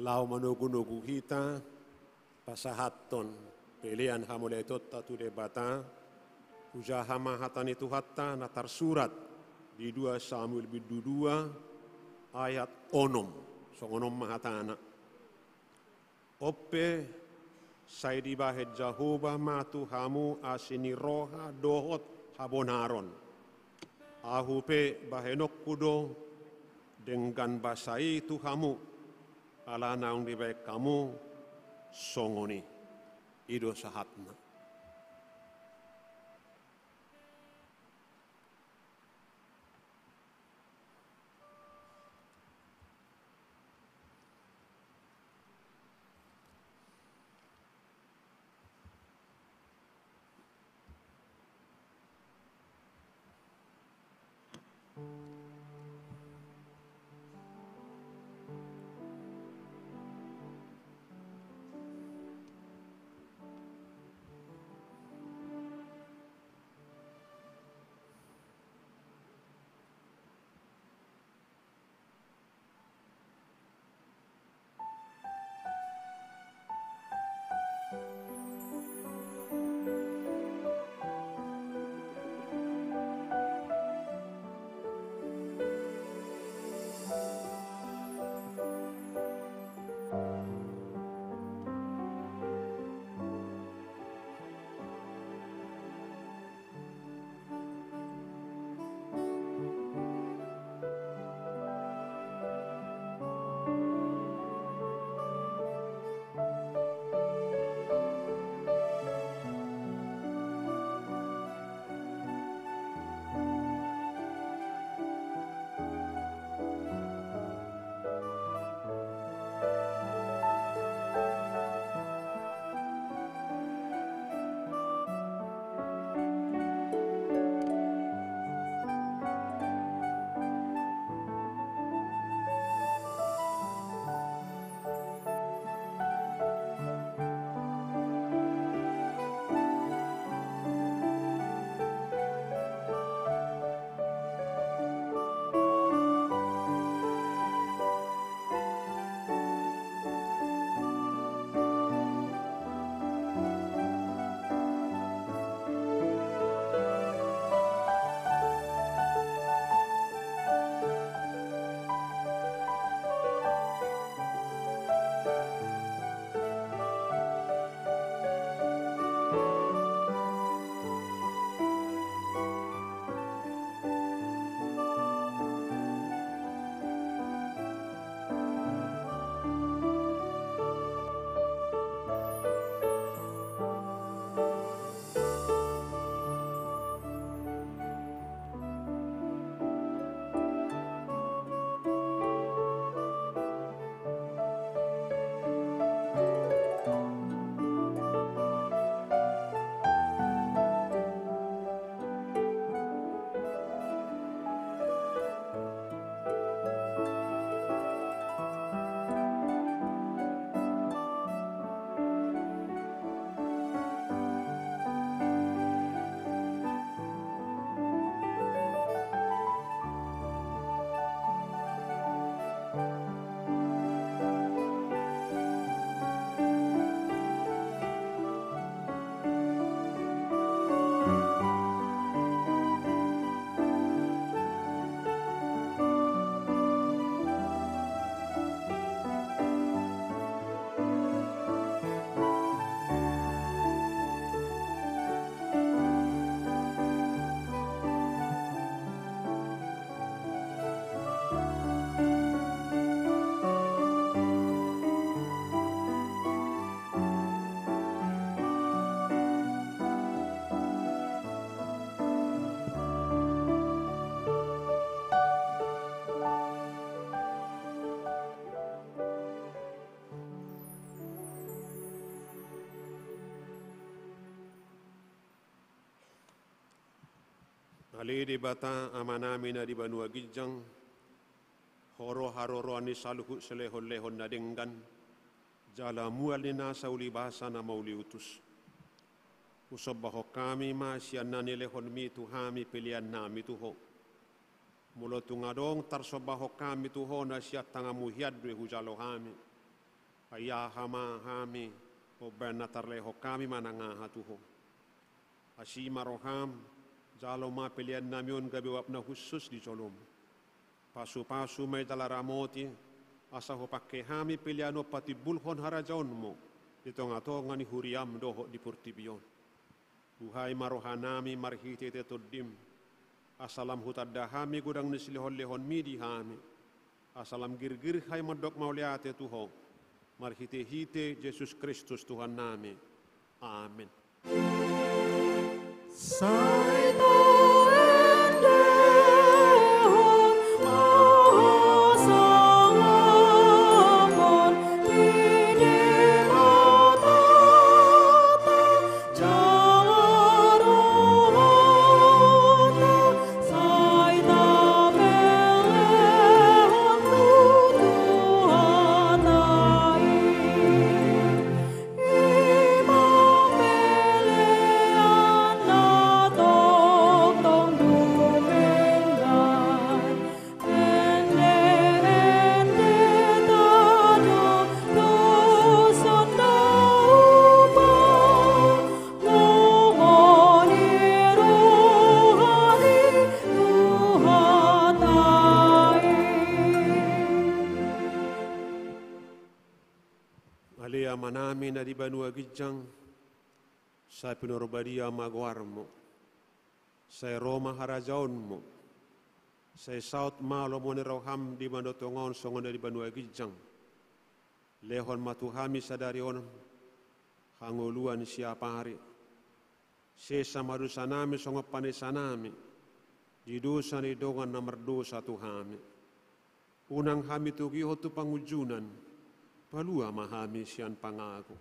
Laho manogunogu hita, pasahathon pelean hamuliateonta tu Debata, hujaha ma hata ni Tuhanta na tarsurat di dua Samuel bindu dua Ayat onom, songon on ma hatana. On pe, sai dibahen Jahowa ma tu hamu asi ni roha dohot habonaron. Ahu pe bahenonku do denggan basa i tu hamu, ala naung dibahen hamu songon i. I do sahatna. Ale Debata Amanami na di banua ginjang, Ho do haroroan ni saluhut silehonlehon na denggan, jala mual ni nasa ulibasa na mauliutus. Husombahon hami ma sian na nilehonmi tu hami peleannami tu Ho. Molo tung adong tarsombahon hami tu Ho na sian tanganmu hian do i hujalo hami. Ai aha ma hami, umbahen na tarlehon hami manang aha tu Ho. Asi ma roham, jalo ma peleannami on gabe uap na hushus di jolom. Pasupasu ma i jala ramoti, asa hupangke hami pelean on patimbulhon harajaonmu di tongatonga ni huriam dohot di portibi on. Buhai ma rohanami marhitehite Tondim, asa lam hutanda hami godang ni silehonlehonmi di hami, asa lam girgir hami mandok mauliate tu Ho, marhitehite Jesus Kristus Tuhannami. Amen. Sai taendehon hasangamon di Debatata, jala rohanta sai tapelehon tu Tuhanta i. I ma pelean na tongtong dumenggan. Ende-endeta do dos on daupa, lomo ni roha ni Tuhanta i. Ale Amanami na di banua ginjang, sai pinarbadia ma goarmu. Sai ro ma harajaonmu. Sai saut ma lomo ni roham di banua tonga on songon na di banua ginjang. Lehon ma tu hami sadari on hangoluan siapari. Sesa ma dosanami songon panesanami di dosa ni dongan na mardosa tu hami. Unang hami togihon tu pangunjunan, palua ma hami sian pangago.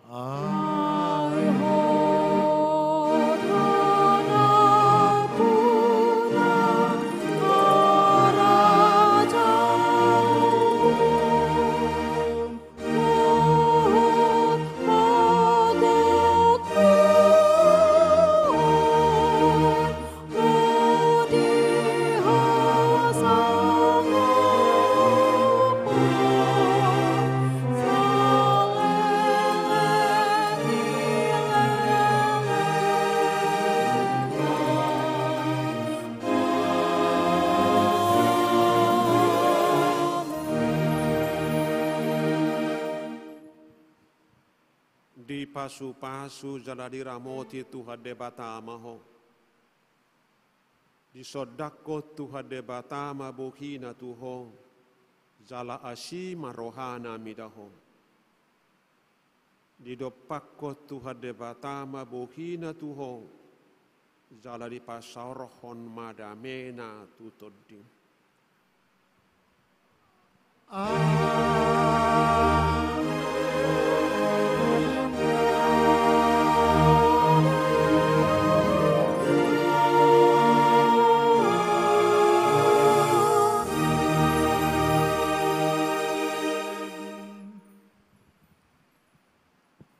Ai Ho do harampunan, harajaon, Dipasupasu jala diramoti Tuhan Debata ma ho. Disondangkon Tuhan Debata ma bohina tu ho, jala asi ma rohana mida ho. Didompakkon Tuhan Debata ma bohina tu ho, jala dipasaorhon ma damena tu tondim.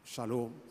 Syalom.